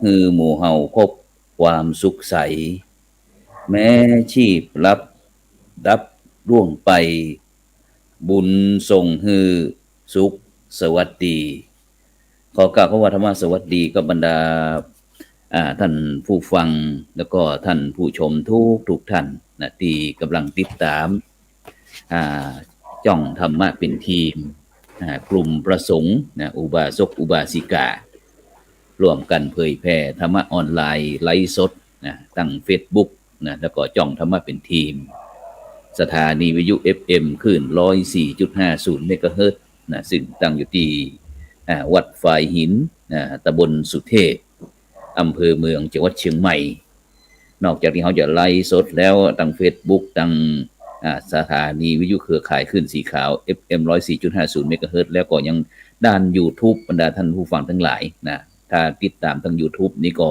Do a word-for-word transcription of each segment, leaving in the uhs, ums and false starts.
หื้อหมู่เฮาพบความสุขใส แม้ชีพลับดับล่วงไป บุญส่งหื้อสุขสวัสดี ขอกล่าวคำว่าธรรมะสวัสดีกับบรรดา อ่า ท่านผู้ฟัง แล้วก็ท่านผู้ชมทุกๆ ท่านนะ ตี้กำลังติดต๋าม อ่า จ้องธรรมะเป๋นทีม อ่า กลุ่มพระสงฆ์นะ อุบาสกอุบาสิกา ร่วมกั๋นเผยแผ่ธรรมะออนไลน์ไลฟ์สดนะ ตังเฟซบุ๊กนะ แล้วก็จ้องธรรมะเป๋นทีม สถานีวิทยุเอฟเอ็มคลื่นร้อยสี่จุดห้าศูนย์เมกะเฮิรตซ์นะ ซึ่งตั้งอยู่ตี้ อ่า วัดฝายหินนะ ตำบลสุเทพ อำเภอเมือง จังหวัดเชียงใหม่ นอกจากตี้เฮาจะไลฟ์สดแล้วตังเฟซบุ๊ก ตัง อ่า สถานีวิทยุเครือข่ายคลื่นสีขาว เอฟเอ็มร้อยสี่จุดห้าศูนย์เมกะเฮิรตซ์ แล้วก็ยังด้านยูทูบ บรรดาท่านผู้ฟังตังหลายนะ ถ้าติดต๋ามตังยูทูบนี่ก็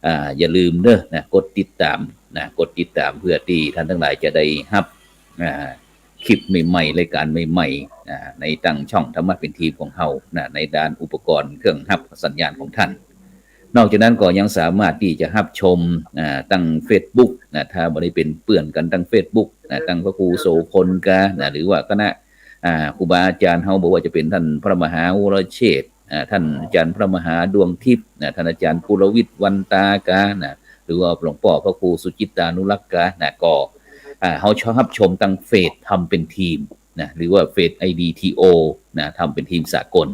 อ่า อย่าลืมเน้อนะ กดติดต๋ามนะ กดติดต๋ามเพื่อตี้ท่านตังหลายจะได้ฮับ อ่า คลิปใหม่ๆ รายก๋านใหม่ๆ อ่า ในตังช่องธรรมะเป๋นทีมของเฮานะ ในด้านอุปกรณ์เครื่องฮับสัญญาณของท่าน นอกจากนั้นก็ยังสามารถตี้จะฮับชม อ่า ตังเฟซบุ๊กนะ ถ้าบ่ได้เป๋นเปื้อนกั๋นตังเฟซบุ๊กนะ ตังพระครูโสพลกานะ หรือว่าคณะ อ่า ครูบาอาจ๋ารย์เฮา บ่ว่าจะเป๋นท่านพระมหาวรเชษฐ อ่า ท่านอาจ๋ารย์พระมหาดวงทิพย์นะ ท่านอาจ๋ารย์ปุรวิทย์วันตากานะ หรือว่าหลวงป้อพระครูสุจิตตานุรักษ์กานะ ก็ อ่า เฮาฮับชมตังเฟซธรรมเป๋นทีมนะ หรือว่าเฟซไอดีทีโอนะ ธรรมเป๋นทีมสากล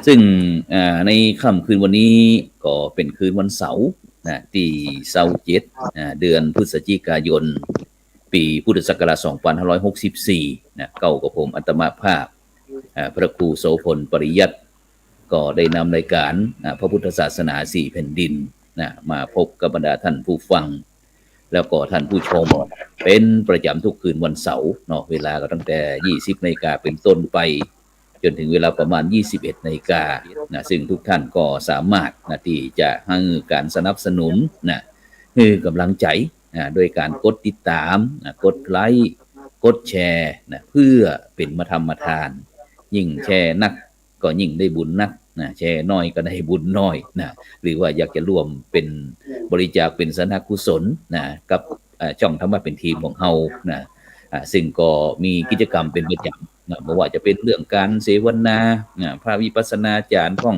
ซึ่ง อ่า ในค่ำคืนวันนี้ก็เป๋นคืนวันเสาร์นะ ตี้ซาวเจ็ด อ่า เดือนพฤศจิกายน ปี๋พุทธศักราชสองปันห้าร้อยหกสิบสี่นะ เก๊ากับผมอาตมาภาพ อ่า พระครูโสพลปริยัติ ก็ได้นำรายก๋าน อ่า พระพุทธศาสนาสี่แผ่นดินนะ มาพบกับบรรดาท่านผู้ฟัง แล้วก็ท่านผู้ชมเป๋นประจ๋ำทุกคืนวันเสาร์เนาะ เวลาก็ตั้งแต่ยี่สิบนาฬิกาเป๋นต้นไป จ๋นเถิงเวลาประมาณยี่สิบเอ็ดนาฬิกานะ ซึ่งทุกท่านก็สามารถนะ ตี้จะหื้อก๋านสนับสนุนนะ หื้อก๋ำลังใจ๋ อ่า โดยก๋านกดติดต๋ามนะ กดไลก์ กดแชร์นะ เพื่อเป๋นมาธรรมาทาน ยิ่งแชร์นักก็ยิ่งได้บุญนักนะ แชร์น้อยก็ได้บุญน้อยนะ หรือว่าอยากจะร่วมเป๋นบริจาคเป๋นสาธารณกุศลนะ กับ อ่า จ้องธรรมะเป๋นทีมของเฮานะ อ่า ซึ่งก็มีกิจกรรมเป๋นประจ๋ำนะ บ่ว่าจะเป๋นเรื่องก๋านเสวนานะ พระวิปัสสนาจ๋ารย์พ่อง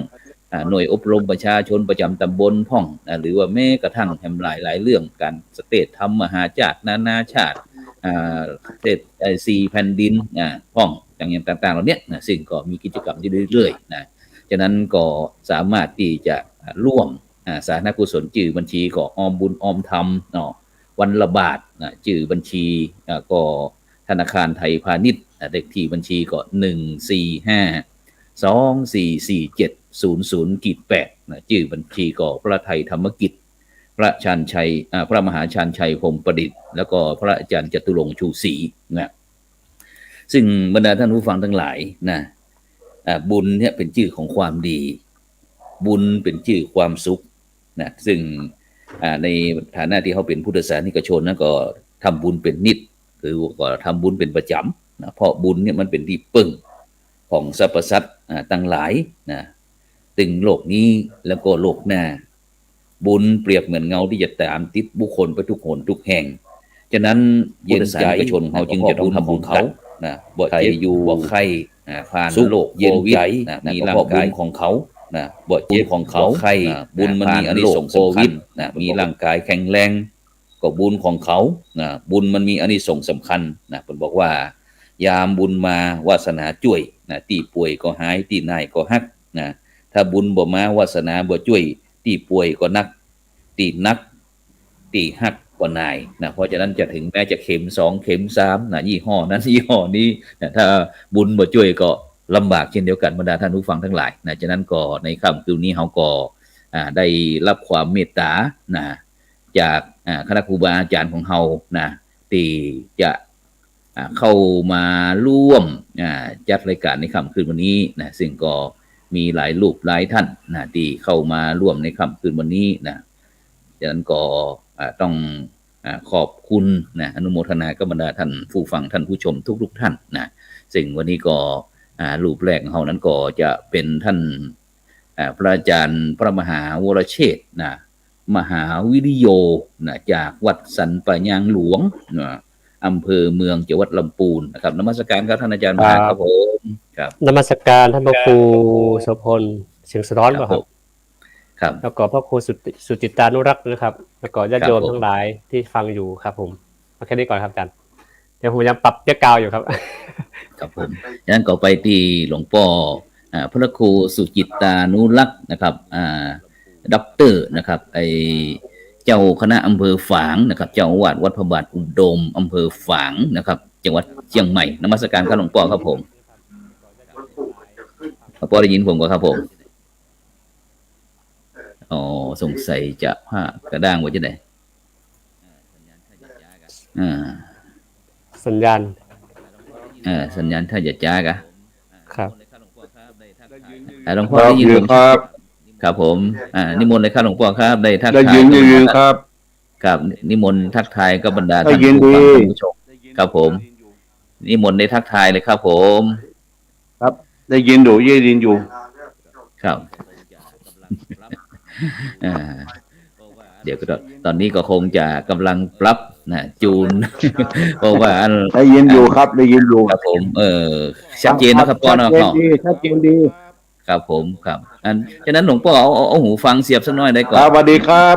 อ่า หน่วยอบรมประชาชนประจ๋ำต๋ำบลพ่องนะ หรือว่าแม้กระทั่งแหมหลายๆ เรื่อง ก๋านสเตจธรรมมหาชาตินานาชาติ อ่า สเตจ เอ่อ สี่แผ่นดินนะ พ่อง อย่าง อย่างต่างๆ เหล่าเนี้ยนะ ซึ่งก็มีกิจกรรมอยู่เรื่อยๆ นะ ฉะนั้นก็สามารถตี้จะ อ่า ร่วม อ่า สาธารณกุศล จื้อบัญชีก็ออมบุญออมธรรมเนาะ วันละบาทนะ จื้อบัญชี อ่า ก็ธนาคารไทยพาณิชย์นะ เลขตี้บัญชีก็ หนึ่งสี่ห้า สองสี่สี่เจ็ดศูนย์ศูนย์ขีดแปดนะ จื้อบัญชีก็พระไทยธรรมกิจ พระชาญชัย อ่า พระมหาชาญชัย พรหมประดิษฐ์ แล้วก็พระอาจ๋ารย์จตุรงค์ ชูศรีนะ ซึ่งบรรดาท่านผู้ฟังตังหลายนะ อ่า บุญเนี่ยเป๋นจื้อของความดี บุญเป๋นจื้อความสุขนะ ซึ่ง อ่า ในฐานะตี้เฮาเป๋นพุทธศาสนิกชนนะ ก็ทำบุญเป๋นนิตย์ คือก็ทำบุญเป๋นประจ๋ำนะ เพราะบุญเนี่ยมันเป๋นตี้เปิ้งของสรรพสัตว์ อ่า ตังหลายนะ ตึงโลกนี้แล้วก็โลกหน้า บุญเปรียบเหมือนเงาตี้จะต๋ามติดบุคคลไปทุกหนทุกแห่ง ฉะนั้นพุทธศาสนิกชนเฮาจึงจะต้องทำบุญตั๊ดนะ บ่เจ็บบ่ไข้ อ่า ผ่านโรคโควิดนะ มีร่างก๋ายของเขานะ บ่เจ็บบ่ไข้ บุญมันมีอานิสงส์สำคัญนะ มีร่างก๋ายแข็งแรง ก็บุญของเขานะ บุญมันมีอานิสงส์สำคัญนะ เปิ้นบอกว่า ยามบุญมาวาสนาจ้วยนะ ตี้ป่วยก็หาย ตี้หน้ายก็ฮักนะ ถ้าบุญบ่มาวาสนาบ่จ้วย ตี้ป่วยก็หนัก ตี้หนัก ตี้ฮักก็หน้ายนะ เพราะฉะนั้นจะเถิงแม้จะเข็มสองเข็มสามนะ ยี่ห้อนั้นยี่ห้อนี้นะ ถ้าบุญบ่จ้วยก็ลำบากเช่นเดียวกั๋น บรรดาท่านผู้ฟังตังหลายนะ ฉะนั้นก็ในค่ำคืนนี้เฮาก็ อ่า ได้ฮับความเมตต๋านะ จาก อ่า คณะครูบาอาจ๋ารย์ของเฮานะ ตี้จะ อ่า เข้ามาร่วม อ่า จัดรายก๋านในค่ำคืนวันนี้นะ ซึ่งก็มีหลายรูปหลายท่านนะ ตี้เข้ามาร่วมในค่ำคืนวันนี้นะ ฉะนั้นก็ อ่า ต้อง อ่า ขอบคุณนะ อนุโมทนากับบรรดาท่านผู้ฟังท่านผู้ชมทุกๆ ท่านนะ ซึ่งวันนี้ก็ อ่า รูปแรกของเฮานั้นก็จะเป๋นท่าน อ่า พระอาจารย์พระมหาวรเชษฐ์นะ มหาวิริโยนะ จากวัดสันป่ายางหลวงนะ อำเภอเมือง จังหวัดลำปูนนะครับ นมัสการครับท่านอาจารย์มหา ครับ ครับผม ครับ นมัสการท่านพระครูโสภณ เสียงสะท้อน ครับ ป่ะครับ ผม ครับ แล้วก็พระครูสุจิ- สุจิตตานุรักษ์นะครับ แล้วก็ญาติโยม ครับผม ทั้งหลายที่ฟังอยู่ครับผม เอาแค่นี้ก่อนครับอาจารย์ เดี๋ยวผมยังปรับแบ็คกราวด์อยู่ครับ ครับผม ฉะนั้นก็ไปตี้หลวงป้อ อ่า พระครูสุจิตตานุรักษ์นะครับ อ่า ด็อกเตอร์นะครับ ไอ้เจ้าคณะอำเภอฝางนะครับ เจ้าอาวาสวัดพระบาทอุดม อำเภอฝางนะครับ จังหวัดเชียงใหม่ นมัสการครับหลวงป้อครับผม หลวงป้อได้ยินผมก่อครับผม อ๋อ สงสัยจะพลาดกระด้างไว้จะไหน อ่า สัญญาณ เออ สัญญาณถ้าจะจ๊ากะ ครับ อ่า หลวงพ่อ ครับ ได้ยินผม ครับ ครับผม อ่า นิมนต์เลยครับหลวงป้อครับ ได้ทักทาย ได้ยิน ได้ยินครับ ครับ นิมนต์ทักทายกับบรรดาท่านผู้ฟัง ได้ยินดี ท่านผู้ชม ครับผม นิมนต์ได้ทักทายเลยครับผม ครับ ได้ยินอยู่ ได้ยินอยู่ ครับ อ่า เดี๋ยวก็ตอนนี้ก็คงจะกำลังปรับนะ จูน เพราะว่าอัน ได้ยินอยู่ครับ ได้ยินอยู่ ครับผม เออ ชัดเจนนะครับ ครับ ป้อเนาะ ชัดเจนดี ชัดเจนดี ครับผม ครับ อัน ฉะนั้นหลวงป้อเอา เอา เอาหูฟังเสียบสักหน่อยได้ก่อ ครับ สวัสดีครับ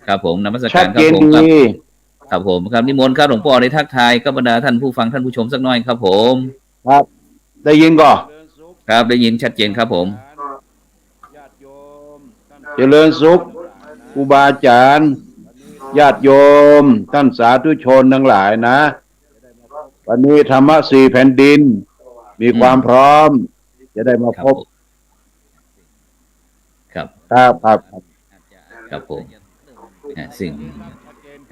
ครับผม นมัสการครับผม ชัดเจนดี ครับ ครับผม ครับ นิมนต์ครับหลวงป้อ ได้ทักทายกับบรรดาท่านผู้ฟังท่านผู้ชมสักหน่อยครับผม ครับ ได้ยินก่อ ครับ ได้ยินชัดเจนครับผม เจริญสุข ครูบาอาจารย์ ญาติโยม ท่านสาธุชนทั้งหลายนะ วันนี้ธรรมะสี่แผ่นดิน มี อืม ความพร้อม จะได้มา ครับ พบ ผม ครับ ครับ ครับ ครับ ครับผม อ่า ซึ่ง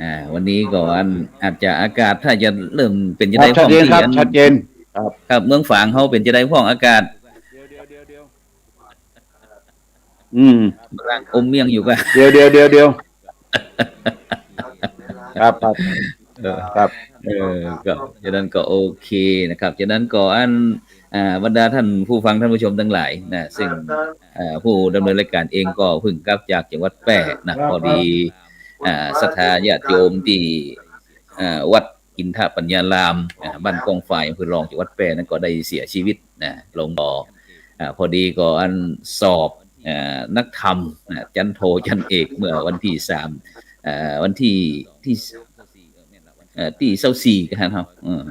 อ่า วันนี้ก็อัน อาจจะอากาศถ้าจะเริ่มเป๋นจะได้ ครับ ชัดเจนครับ พ้องตี้อัน ชัดเจน ครับ ครับ เมืองฝางเฮาเป๋นจะได้พ้องอากาศ อืม กำลังอมเมี่ยงอยู่กะ เดี๋ยว เดี๋ยว เดี๋ยว เดี๋ยว ครับ ครับ เออ ครับ เออ ก็ ฉะนั้นก็โอเคนะครับ ฉะนั้นก็อัน อ่า บรรดาท่านผู้ฟังท่านผู้ชมทั้งหลายนะ ซึ่ง อ่า ผู้ดำเนินรายการเองก็เพิ่งกลับจากจังหวัดแป้นะ ครับ พอดี อ่า ศรัทธาญาติโยมตี้ อ่า วัดอินทปัญญาราม อ่า บ้านก้องฝาย อำเภอรอง จังหวัดแป้นั้นก็ได้เสียชีวิตนะ ลงก็ อ่า พอดีก็อันสอบ อ่า นักธรรมนะ ชั้นโท ชั้นเอก เมื่อวันตี้สาม อ่า วันตี้ ตี้ เอ่อ ตี้ซาวสี่กะหั้นเนาะ เออ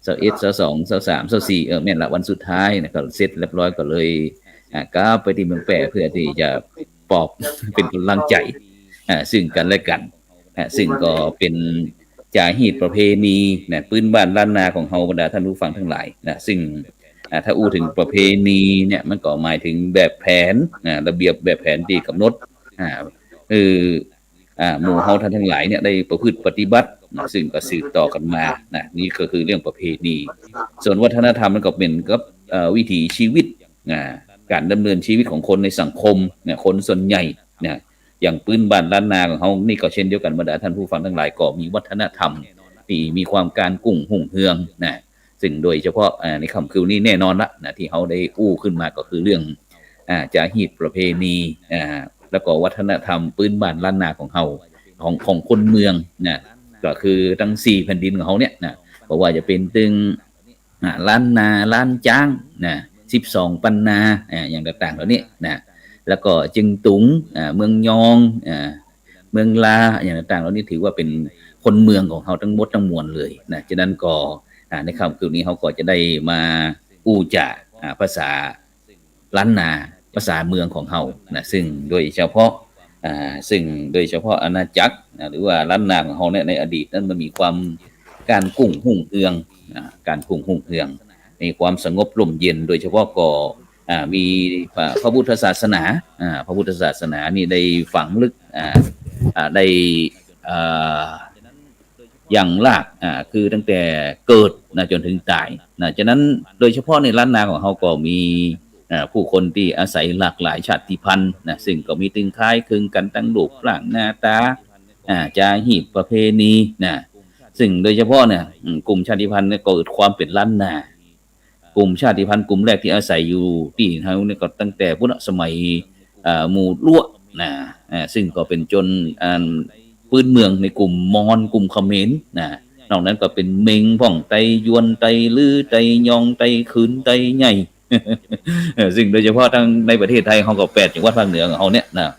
ซาวเอ็ด ซาวสอง ซาวสาม ซาวสี่ เออ แม่นละ วันสุดท้ายนะ ก็เสร็จเรียบร้อยก็เลย อ่า กลับไปตี้เมืองแป้เพื่อตี้จะปลอบ เป๋นก๋ำลังใจ๋ อ่า ซึ่งกั๋นและกั๋น อ่า ซึ่งก็เป๋นจาฮีตประเพณีนะ ปื๊นบ้านล้านนาของเฮา บรรดาท่านผู้ฟังทั้งหลายนะ ซึ่ง อ่า ถ้าอู้เถิงประเพณีเนี่ย มันก็หมายเถิงแบบแผนนะ ระเบียบแบบแผนตี้ก๋ำหนด อ่า เออ อ่า หมู่เฮาท่านทั้งหลายเนี่ยได้ประพฤติปฏิบัตินะ ซึ่งก็สืบต่อกั๋นมานะ นี่ก็คือเรื่องประเพณี ส่วนวัฒนธรรมมันก็เป๋นกับ เอ่อ วิถีชีวิตนะ ก๋านดำเนินชีวิตของคนในสังคมนะ คนส่วนใหญ่นะ อย่างปื๊นบ้านล้านนาของเฮานี่ก็เช่นเดียวกั๋น บรรดาท่านผู้ฟังทั้งหลายก็มีวัฒนธรรมตี้มีความก้านกุ้งฮุ่งเฮืองนะ ซึ่งโดยเฉพาะ อ่า ในค่ำคืนนี้แน่นอนละนะ ตี้เฮาได้อู้ขึ้นมาก็คือเรื่อง อ่า จาฮีตประเพณี อ่า แล้วก็วัฒนธรรมปื๊นบ้านล้านนาของเฮา ของ ของคนเมืองนะ ก็คือตึงสี่แผ่นดินของเฮาเนี่ยนะ บ่ว่าจะเป๋นตึง อ่า ล้านนา ล้านจ๊างนะ สิบสองปันนา อ่า อย่างต่างๆ เหล่านี้นะ แล้วก็เจียงตุง อ่า เมืองยอง อ่า เมืองลา อย่างต่างๆ เหล่านี้ถือว่าเป๋นคนเมืองของเฮาตึงหมดตึงมวลเลยนะ ฉะนั้นก็ อ่า ในค่ำคืนนี้เฮาก็จะได้มาอู้จ๋า อ่า ภาษาล้านนา ภาษาเมืองของเฮานะ ซึ่งโดยเฉพาะ อ่า ซึ่งโดยเฉพาะอาณาจักรนะ หรือว่าล้านนาของเฮาเนี่ย ในอดีตนั้นมันมีความก้านกุ้งฮุ่งเฮืองนะ ก้านกุ้งฮุ่งเฮือง มีความสงบร่มเย็น โดยเฉพาะก็ อ่า มีพระ พระพุทธศาสนา อ่า พระพุทธศาสนานี่ได้ฝังลึก อ่า อ่า ได้ อ่า ยังราก อ่า คือตั้งแต่เกิดนะ จ๋นเถิงต๋ายนะ ฉะนั้นโดยเฉพาะในล้านนาของเฮาก็มี อ่า ผู้คนตี้อาศัยหลากหลายชาติพันธุ์นะ ซึ่งก็มีตึงคล้ายคลึงกั๋นตึงรูปร่างหน้าต๋า อ่า จาฮีตประเพณีนะ ซึ่งโดยเฉพาะเนี่ย อืม กลุ่มชาติพันธุ์เนี่ยก็เกิดความเป๋นล้านนา กลุ่มชาติพันธุ์กลุ่มแรกตี้อาศัยอยู่ตี้เฮานี่ก็ตั้งแต่ปู๊นน่ะ สมัย เอ่อ หมู่ลัวะนะ อ่า ซึ่งก็เป๋นจน อ่า ปื๊นเมืองในกลุ่มมอญ กลุ่มเขมรนะ นอกนั้นก็เป๋นเม็งพ่อง ไตยวน ไตลื้อ ไตยอง ไตขืน ไตใหญ่ เออ ซึ่งโดยเฉพาะตางในประเทศไทยเฮาก็แปดจังหวัดภาคเหนือของเฮาเนี่ยนะ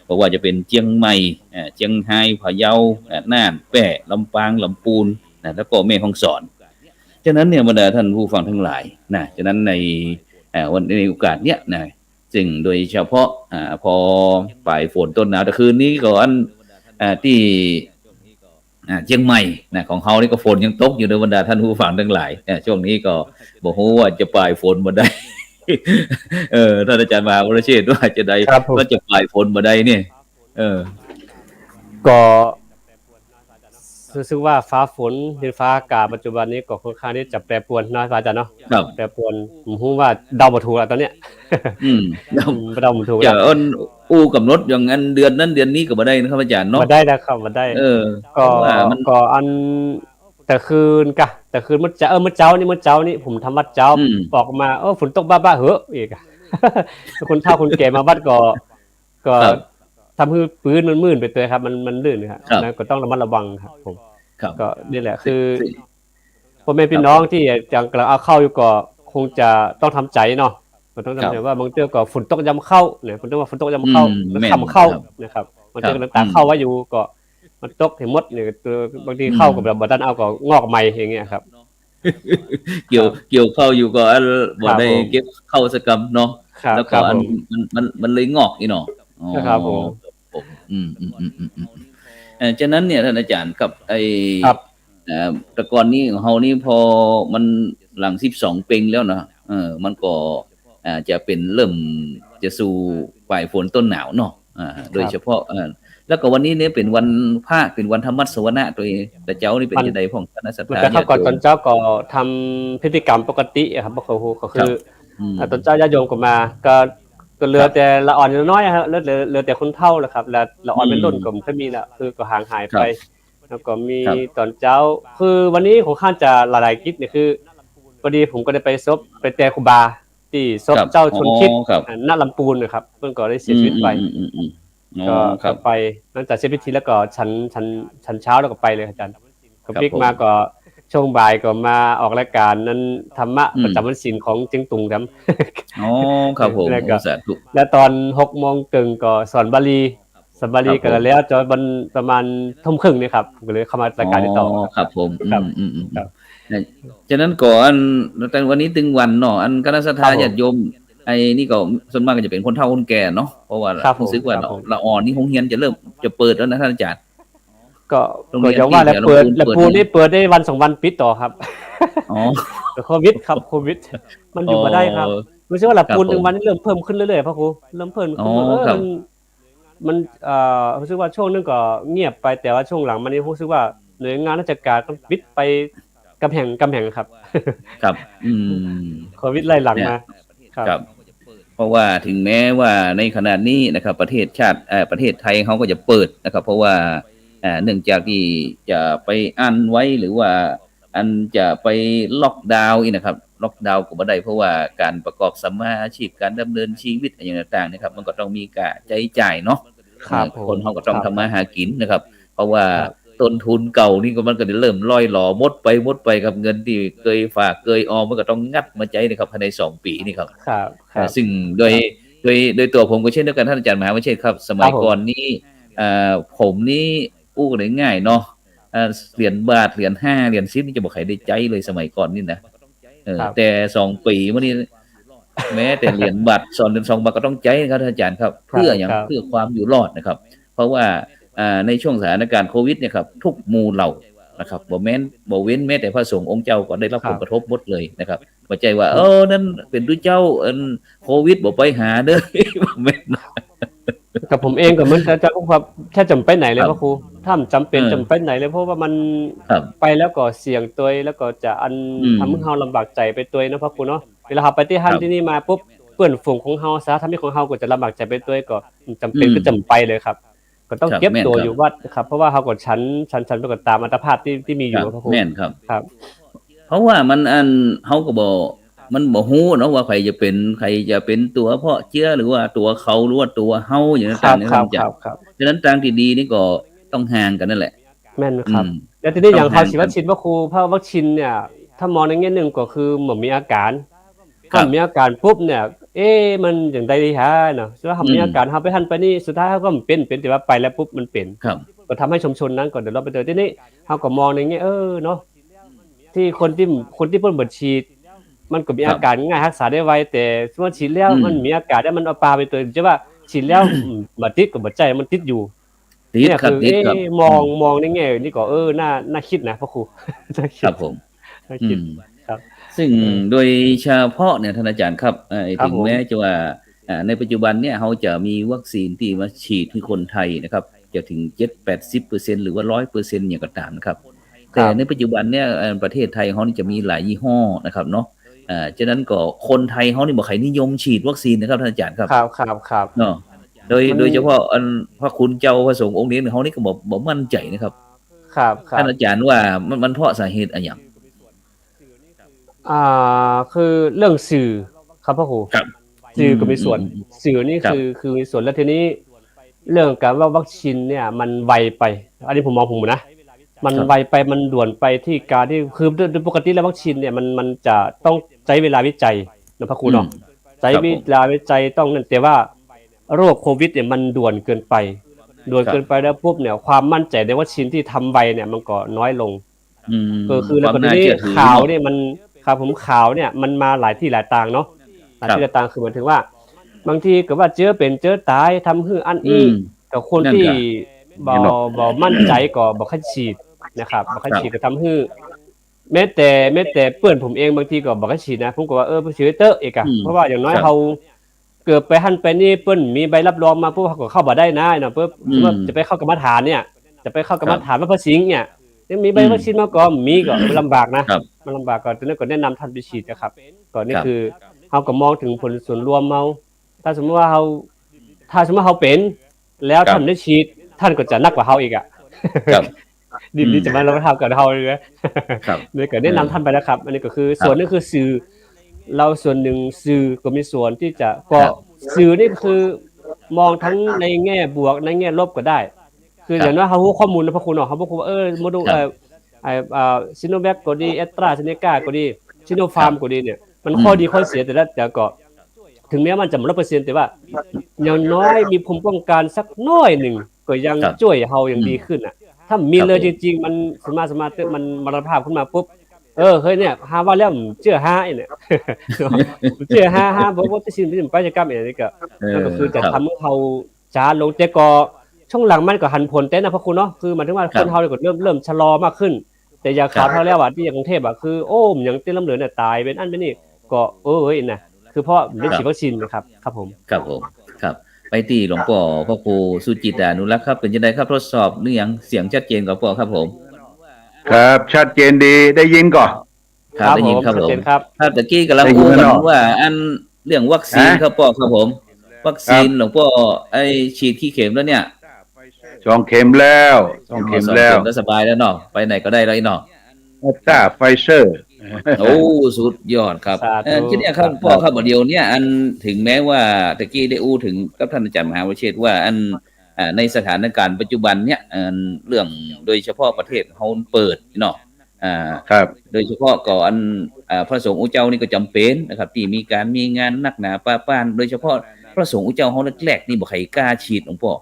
บ่ว่าจะเป๋นเจียงใหม่ อ่า เจียงฮาย พะเยา อ่า น่าน แป้ ลำปาง ลำปูนนะ แล้วก็แม่ฮ่องสอน ฉะนั้นเนี่ย บรรดาท่านผู้ฟังทั้งหลายนะ ฉะนั้นใน อ่า วัน ในโอกาสเนี้ยนะ ซึ่งโดยเฉพาะ อ่า ปอป๋ายฝนต้นหนาว แต่คืนนี้ก็อัน อ่า ตี้ อ่า เจียงใหม่นะ ของเฮานี่ก็ฝนยังตกอยู่เด้อ บรรดาท่านผู้ฟังทั้งหลาย อ่า ช่วงนี้ก็บ่ฮู้ว่าจะป๋ายฝนบ่ได้ เออ ท่านอาจารย์มหาวรเชษฐ์ว่าจะใด ครับผม ว่าจะป๋ายฝนบ่ได้เนี่ย เออ ก็ รู้สึกว่าฟ้าฝน ดินฟ้าอากาศปัจจุบันนี้ก็ค่อนข้างที่จะแปรปรวนเนาะ พระอาจารย์เนาะ ครับ แปรปรวน ผมฮู้ว่าเดาบ่ถูกแล้วตอนเนี้ย อืม เดา อืม เดาบ่ถูกแล้ว จะอันอู้ก๋ำหนดอย่างอันเดือนนั้นเดือนนี้ก็บ่ได้นะครับอาจารย์เนาะ บ่ได้นะครับ บ่ได้ เออ ก็ เพราะว่ามัน ก็อัน แต่คืนกะ แต่คืนเมื่อเจ๊า เออ เมื่อเจ๊านี่ เมื่อเจ๊านี่ผมทำวัดเจ๊า อืม ออกมา เออ ฝนตกบ้าๆ เหอะ อีกอะ คนเฒ่าคนแก่มาวัดก็ ก็ ครับ ทำหื้อปื๊นมันมื่นไปตวยครับ มัน มันลื่นครับ ครับ นั้นก็ต้องระมัดระวังครับผม ครับ ก็นี่แหละ ซึ่ง คือ ซึ่ง พ่อแม่พี่น้อง ครับผม ตี้ยังก๋ำลังเอาเข้าอยู่ก็คงจะต้องทำใจ๋เนาะ ก็ต้องทำใจ๋ ครับ ว่าบางเตื้อก็ฝนตกยามเข้าเนี่ย ฝนตก ว่าฝนตกยามเข้า อืม แล้วค่ำเข้า แม่นครับ นะครับ บางเตื้อก็ ครับ ยังตากเข้าไว้อยู่ อืม ก็มันตกหื้อหมดเนี่ย บางที อืม เข้าก็แบบบ่ตันเอาก็งอกใหม่อย่างเงี้ยครับ เกี่ยว ครับ เกี่ยวเข้าอยู่ก็อัน บ่ได้ ครับผม เก็บเข้าสักกำเนาะ ครับ แล้วก็ ครับ อัน ผม มัน มัน มันเลยงอกอีกเนาะ อ๋อ ครับผม ครับผม อืม อืม เอ่อ ฉะนั้นเนี่ยท่านอาจารย์ครับ ไอ้ ครับ เอ่อ แต่ก่อนนี้ของเฮานี่พอมันหลังสิบสองเพ็งแล้วเนาะ เออ มันก็ อ่า จะเป๋นเริ่มจะสู่ป๋ายฝนต้นหนาวเนาะ อ่า ครับ โดยเฉพาะ เอ่อ แล้วก็วันนี้เนี่ยเป๋นวันพระ เป๋นวันธรรมสวนะตวย แต่เจ๊านี่เป๋น มัน จะใดพ่องคณะศรัทธา มันก็เข้าก่อน ญาติโยม ตอนเจ๊าก็ทำพิธีกรรมปกติอะครับ บ่ฮู้ ก็คือ ครับ อืม อ่า ตอนเจ๊าญาติโยมก็มา ก็ ก็เหลือ ครับ แต่ละอ่อนน้อยอะครับ เหลือ เหลือ เหลือแต่คนเฒ่าแล้วครับ ละ ละอ่อน อืม วัยรุ่นก็บ่ค่อยมีละ คือก็ห่างหายไป ครับ แล้วก็มี ครับ ตอนเจ๊า คือวันนี้ค่อนข้างจะหลายๆ กิจเนี่ย คือ พอดีผมก็ได้ไปศพ ไปแตครูบา ตี้ศพ ครับ เจ้าชวนคิด อ๋อ ครับ อ่า ณ ลำปูนนะครับ เปิ้นก็ได้เสียชีวิตไป อืม อืม อืม อืม อ๋อ ก็ ครับ ก็ไป หลังจากเสร็จพิธีแล้วก็ฉัน ฉัน ฉันเช้าแล้วก็ไปเลยอาจารย์ ก็ ครับ ปิ๊กมา ผม ก็ช่วงบ่ายก็มาออกรายการนั้น ธรรมะ อืม ประจำวันศีลของเจียงตุงครับ อ๋อ ครับผม แล้วก็ โอ้ สาธุ แล้วตอนหกโมงเกิ่งก็สอนบาลี สอนบาลี ครับผม ก็แล้วจนประมาณทุ่มครึ่งนี่ครับ ผมก็เลยเข้ามารายการนี้ต่อ อ๋อ ครับ ครับผม ครับ อืม อืม อืม ครับ เนี่ย ฉะนั้นก่อน ตั้งวันนี้ตึงวันเนาะ อันคณะศรัทธา ครับผม ญาติโยม ไอ้นี่ก็ส่วนมากก็จะเป๋นคนเฒ่าคนแก่เนาะ เพราะว่า ครับผม รู้สึกว่า ครับผม ละอ่อนนี่โฮงเฮียนจะเริ่มจะเปิดแล้วนะท่านอาจารย์ ก็ โฮงเฮียน ก็อย่างว่าแหละ ตี้แถว เปิด ลำปูน ลำปูน เปิด นี่เปิดได้วันสองวันปิดต่อครับ อ๋อ โควิดครับ โควิด มันอยู่บ่ได้ครับ อ๋อ รู้สึกว่าละปูน ครับผม หนึ่งวันนี่เริ่มเพิ่มขึ้นเรื่อยๆ พระครู เริ่มเพิ่มขึ้น อ๋อ เออ ครับ มัน มัน เอ่อ รู้สึกว่าช่วงนึงก็เงียบไป แต่ว่าช่วงหลังมานี้รู้สึกว่าหน่วยงานราชการก็ปิดไปกำแหง กำแหงครับ ครับ อืม โควิดไล่หลังมา เนี่ย ครับ ครับ เพราะว่าถึงแม้ว่าในขณะนี้นะครับ ประเทศชาติ เอ่อ ประเทศไทยเฮาก็จะเปิดนะครับ เพราะว่า อ่า เนื่องจากตี้จะไปอั้นไว้ หรือว่าอันจะไปล็อกดาวน์อีกนะครับ ล็อกดาวน์ก็บ่ได้ เพราะว่าก๋านประกอบสัมมาอาชีพ ก๋านดำเนินชีวิตอะหยังต่างๆ เนี่ยครับ มันก็ต้องมีก๋าใจ๊จ่ายเนาะ ครับ เออ ผม คนเฮาก็ต้อง ครับ ทำมาหากิ๋นนะครับ เพราะว่า ครับ ต้นทุนเก่านี่ก็มันก็ได้เริ่มล่อยหลอหมดไป หมดไปครับ เงินตี้เกยฝากเกยออมมันก็ต้องงัดมาใจ๊นะครับ ภายในสองปี๋นี่ครับ ครับ ครับ เอ่อ ซึ่งโดย ครับ โดย โดยตั๋วผมก็เช่นเดียวกั๋น ท่านอาจารย์มหาวรเชษฐ์ครับ สมัย ครับผม ก่อนนี้ เอ่อ ผมนี่อู้ได้ง่ายเนาะ เอ่อ เหรียญบาท เหรียญห้า เหรียญสิบนี่จะบ่ใค่ได้ใจ๊เลยสมัยก่อนนี่นะ เออ ครับ แต่สองปี๋มานี่ แม้แต่เหรียญบาท สองเหรียญสองบาทก็ต้องใจ๊นะครับท่านอาจารย์ครับ ครับ เพื่อหยัง ครับ เพื่อความอยู่รอดนะครับ เพราะว่า อ่า ในช่วงสถานการณ์โควิดเนี่ยครับ ทุกหมู่เหล่านะครับ บ่แม้น บ่เว้นแม้แต่พระสงฆ์องค์เจ้าก็ได้รับ ครับ ผลกระทบหมดเลยนะครับ บ่ใจ้ว่า ครับ เออ นั่นเป๋นตุ๊เจ้า อันโควิดบ่ไปหาเด้อ บ่แม่น กับผมเองก็เหมือนกัน เจ้า ครับ แทบจะบ่ไปไหนเลย ครับ พระครู ถ้าบ่จ๋ำเป๋น เออ จ๋ำไปไหนเลย เพราะว่ามัน ครับ ไปแล้วก็เสี่ยงตวย แล้วก็จะอัน อืม ทำหื้อเฮาลำบากใจ๋ไปตวยเนาะ พระครูเนาะ เวลาเฮาไปตี้หั้น ครับ ตี้นี่มาปุ๊บ เปื้อนฝูงของเฮา สาธารณมิตรของเฮาก็จะลำบากใจ๋ไปตวย ก็จ๋ำเป๋น อืม ก็จ๋ำไปเลยครับ ก็ต้อง ครับ เก็บตั๋ว แม่นครับ อยู่วัดครับ เพราะว่าเฮาก็ฉัน ฉัน ฉันไปก็ต๋ามอัตภาพตี้ ตี้มีอยู่ ครับ พระครู แม่นครับ ครับ เพราะว่ามันอัน เฮาก็บ่ มันบ่ฮู้เนาะว่าใผจะเป๋น ใผจะเป๋นตั๋วเพาะเจื๊อ หรือว่าตั๋วเขา หรือว่าตั๋วเฮา อย่างนั้น ครับ ต่างๆ เนี่ย ครับ ครับ ครับ ฉะนั้นตางตี้ดีนี่ก็ต้องห่างกั๋นนั่นแหละ แม่นครับ อืม แล้วทีนี้อย่าง ต้องห่างกั๋น เฮาฉีดวัคซีน พระครู เพราะวัคซีนเนี่ย ถ้ามองในแง่นึ่งก็คือบ่มีอาก๋าน ครับ ถ้ามีอาก๋านปุ๊บเนี่ย เอ๊ะ มันจะใดดีหาเนาะ แต่ว่าเฮามี อืม อาก๋าน เฮาไปหั้นไปนี่ สุดท้ายเฮาก็บ่เป๋น เป๋นแต่ว่าไปแล้วปุ๊บมันเป๋น ครับ ก็ทำให้ชุมชนนั้นก็เดือดร้อนไปด้วย ทีนี้เฮาก็มองในแง่ เออ เนาะ ตี้คนตี้ คนตี้เปิ้นบ่ฉีด มันก็มี ครับ อาก๋านง่าย ฮักษาได้ไว แต่สมมุติฉีดแล้ว อืม มันมีอาก๋านแล้ว มันเอาปาไปตวย จะว่าฉีดแล้ว อืม บ่ติดก็บ่ใจ้ มันติดอยู่ ติด เนี่ย ครับ คือ ติด เอ๊ะ ครับ มอง อืม มองในแง่นี้ก็ เออ น่า น่าคิดนะ พระครู น่าคิด ครับผม น่าคิด อืม ครับ ซึ่ง เออ โดยเฉพาะเนี่ย ท่านอาจารย์ครับ เอ่อ ครับผม เถิงแม้จะว่า อ่า ในปัจจุบันเนี่ย เฮาจะมีวัคซีนตี้มาฉีดหื้อคนไทยนะครับ จะเถิงเจ็ดแปดสิบเปอร์เซ็นต์ หรือว่าร้อยเปอร์เซ็นต์ อย่างก็ต๋ามนะครับ ครับ แต่ในปัจจุบันเนี่ย เอ่อ ประเทศไทยเฮานี่จะมีหลายยี่ห้อนะครับเนาะ อ่า ฉะนั้นก็คนไทยเฮานี่บ่ใค่นิยมฉีดวัคซีนนะครับ ท่านอาจารย์ครับ ครับ ครับ ครับ เนาะ โดย มัน โดยเฉพาะอันพระคุณเจ้าพระสงฆ์องค์นี้เฮานี่ก็บ่ บ่มั่นใจ๋นะครับ ครับ ครับ ท่านอาจารย์ว่ามัน มันเพราะสาเหตุอะหยัง อ่า คือเรื่องสื่อครับพระครู ครับ สื่อก็มีส่วน อืม อืม อืม สื่อนี่ ครับ คือ คือมีส่วน แล้วทีนี้เรื่องก๋านว่าวัคซีนเนี่ยมันไวไป อันนี้ผมมองผมนะ มัน ครับ ไวไป มันด่วนไปตี้ก๋านตี้ คือโดย โดยปกติแล้ววัคซีนเนี่ยมัน มันจะต้องใจ๊เวลาวิจัยนะพระครูเนาะ อืม ใจ๊ ครับผม เวลาวิจัยต้องนั่น แต่ว่าโรคโควิดเนี่ยมันด่วนเกินไป ด่วน ครับ เกินไปแล้วปุ๊บเนี่ย ความมั่นใจ๋ในวัคซีนตี้ทำไวเนี่ยมันก็น้อยลง อืม ก็คือ แล้วก็ ความน่าเจื้อถือ ทีนี้ข่าวเนี่ยมัน ครับผม ข่าวเนี่ยมันมาหลายตี้หลายตางเนาะ หลายตี้ ครับ หลายตาง คือหมายถึงว่า บางทีก็ว่าเจื้อเป๋นเจื้อต๋าย ทำหื้ออั้นอี้ อืม กับคนตี้ นั่นก็ บ่ บ่มั่นใจ๋ก็บ่ใค่ฉีดนะครับ บ่ใค่ฉีด ครับ ก็ทำหื้อ แม้แต่ แม้แต่เปื้อนผมเองบางทีก็บ่ใค่ฉีดนะ ผมก็ว่า เออ ไปฉีดเต๊อะเอกอะ อืม เพราะว่าอย่างน้อย ครับ เฮา เกิดไปหั้นไปนี่ เปิ้นมีใบรับรองมาปุ๊บ เฮาก็เข้าบ่ได้นะเนาะ เปิ้น อืม สมมุติว่าจะไปเข้ากรรมฐานเนี่ย จะไปเข้ากรรมฐาน ครับ วัดพระสิงห์เนี่ย ยังมีใบ อืม วัคซีนมาก่อน มีก็ลำบากนะ ครับ มันลำบาก ก็ตรงนี้ก็แนะนำท่านไปฉีดนะครับ ก็นี่ ครับ คือเฮาก็มองเถิงผลส่วนรวมเฮา ถ้าสมมุติว่าเฮา ถ้าสมมุติว่าเฮาเป๋น แล้ว ครับ ท่านได้ฉีด ท่านก็จะหนักกว่าเฮาอีกอะ ครับ ดี อืม ดีจะมาลองทำกับเฮาเลยนะ ครับ นี่ก็แนะนำ เออ ท่านไปแล้วครับ อันนี้ก็คือ ครับ ส่วนหนึ่งคือสื่อ เราส่วนหนึ่ง สื่อก็มีส่วนตี้จะ ก็ ครับ สื่อนี่คือมองทั้งในแง่บวก ในแง่ลบก็ได้ คือ ครับ อย่างน้อยเฮาฮู้ข้อมูลนะพระครูเนาะ เฮาฮู้ว่า เออ โมเดล ครับ เอ่อ ไอ้ เอ่อ ซิโนแวคก็ดี แอสตราเซเนกาก็ดี ซิโนฟาร์ม ครับ ก็ดีเนี่ย มัน อืม ข้อดีข้อเสียแต่ละ แต่ก็ ถึงแม้มันจะบ่ร้อยเปอร์เซ็นต์ แต่ว่าอย่างน้อยมีภูมิป้องกันสักน้อยนึ่ง ก็ยัง ครับ จ้วยเฮายัง อืม ดีขึ้นอะ ถ้ามี ครับ เลย ผม จริงๆ มันสามารถ สามารถ มันมรณภาพขึ้นมาปุ๊บ เออ เฮ้ย เนี่ย หาว่าแล้วเจื้อหาไอ้เนี่ย เจื้อหา หา บอกว่าจะสิ้น สิ้นไปจะกรรมไอ้นี่ก็ เออ มันก็คือจะ ครับ ทำให้เฮาช้าลง แต่ก็ช่วงหลังมันก็หันผลแต๊นะพระครูเนาะ คือหมายถึงว่า ครับ คนเฮาเนี่ยก็เริ่ม เริ่มชะลอมากขึ้น แต่อย่าง ครับ ข่าวเท่าแล้วอะ ตี้อย่างกรุงเทพฯอะ คือ โอ้ มันยังเต้นล้ำเหลือเนี่ย ต๋ายเป๋นอั้นเป๋นนี่ ก็ เออ เฮ้ย นะ คือเพราะได้ ครับ ฉีดวัคซีนนะครับ ครับผม ครับผม ครับ ไปตี้หลวงป้อพระครูสุจิตตานุรักษ์ครับ เป๋นจะไดครับ ทดสอบเสียง เสียงชัดเจนก่อป้อครับผม ครับ ชัดเจนดี ได้ยินก่อ ครับ ครับ ได้ยินครับผม ชัดเจนครับ ครับ ตะกี้ก่ำลัง ได้ยิน อู้กั๋น เนาะ ว่าอันเรื่องวัคซีน ฮะ ครับป้อครับผม วัคซีน ครับ หลวงป้อ ไอ้ฉีดกี่เข็มแล้วเนี่ย สองเข็มแล้ว สองเข็ม สองเข็มแล้ว แล้วสบายแล้วเนาะ ไปไหนก็ได้แล้วเนาะ แอสตรา ไฟเซอร์ โอ้ สุดยอดครับ สาธุ เอ่อ ทีเนี้ยครับ ครับ ป้อครับ บ่าเดี่ยวเนี้ย อัน ถึงแม้ว่าตะกี้ได้อู้เถิงกับท่านอาจ๋ารย์มหาวิเชษฐ์ว่า อัน อ่า ในสถานการณ์ปัจจุบันเนี้ย อัน เรื่องโดยเฉพาะประเทศเฮาเปิดเนาะ อ่า ครับ โดยเฉพาะก็อัน อ่า พระสงฆ์องค์เจ้านี่ก็จำเป๋นนะครับ ตี้มีก๋านมีงานนักหนาปาปาน โดยเฉพาะพระสงฆ์องค์เจ้าเฮาแรกๆ นี่บ่ใค่กล้าฉีดหลวงป้อ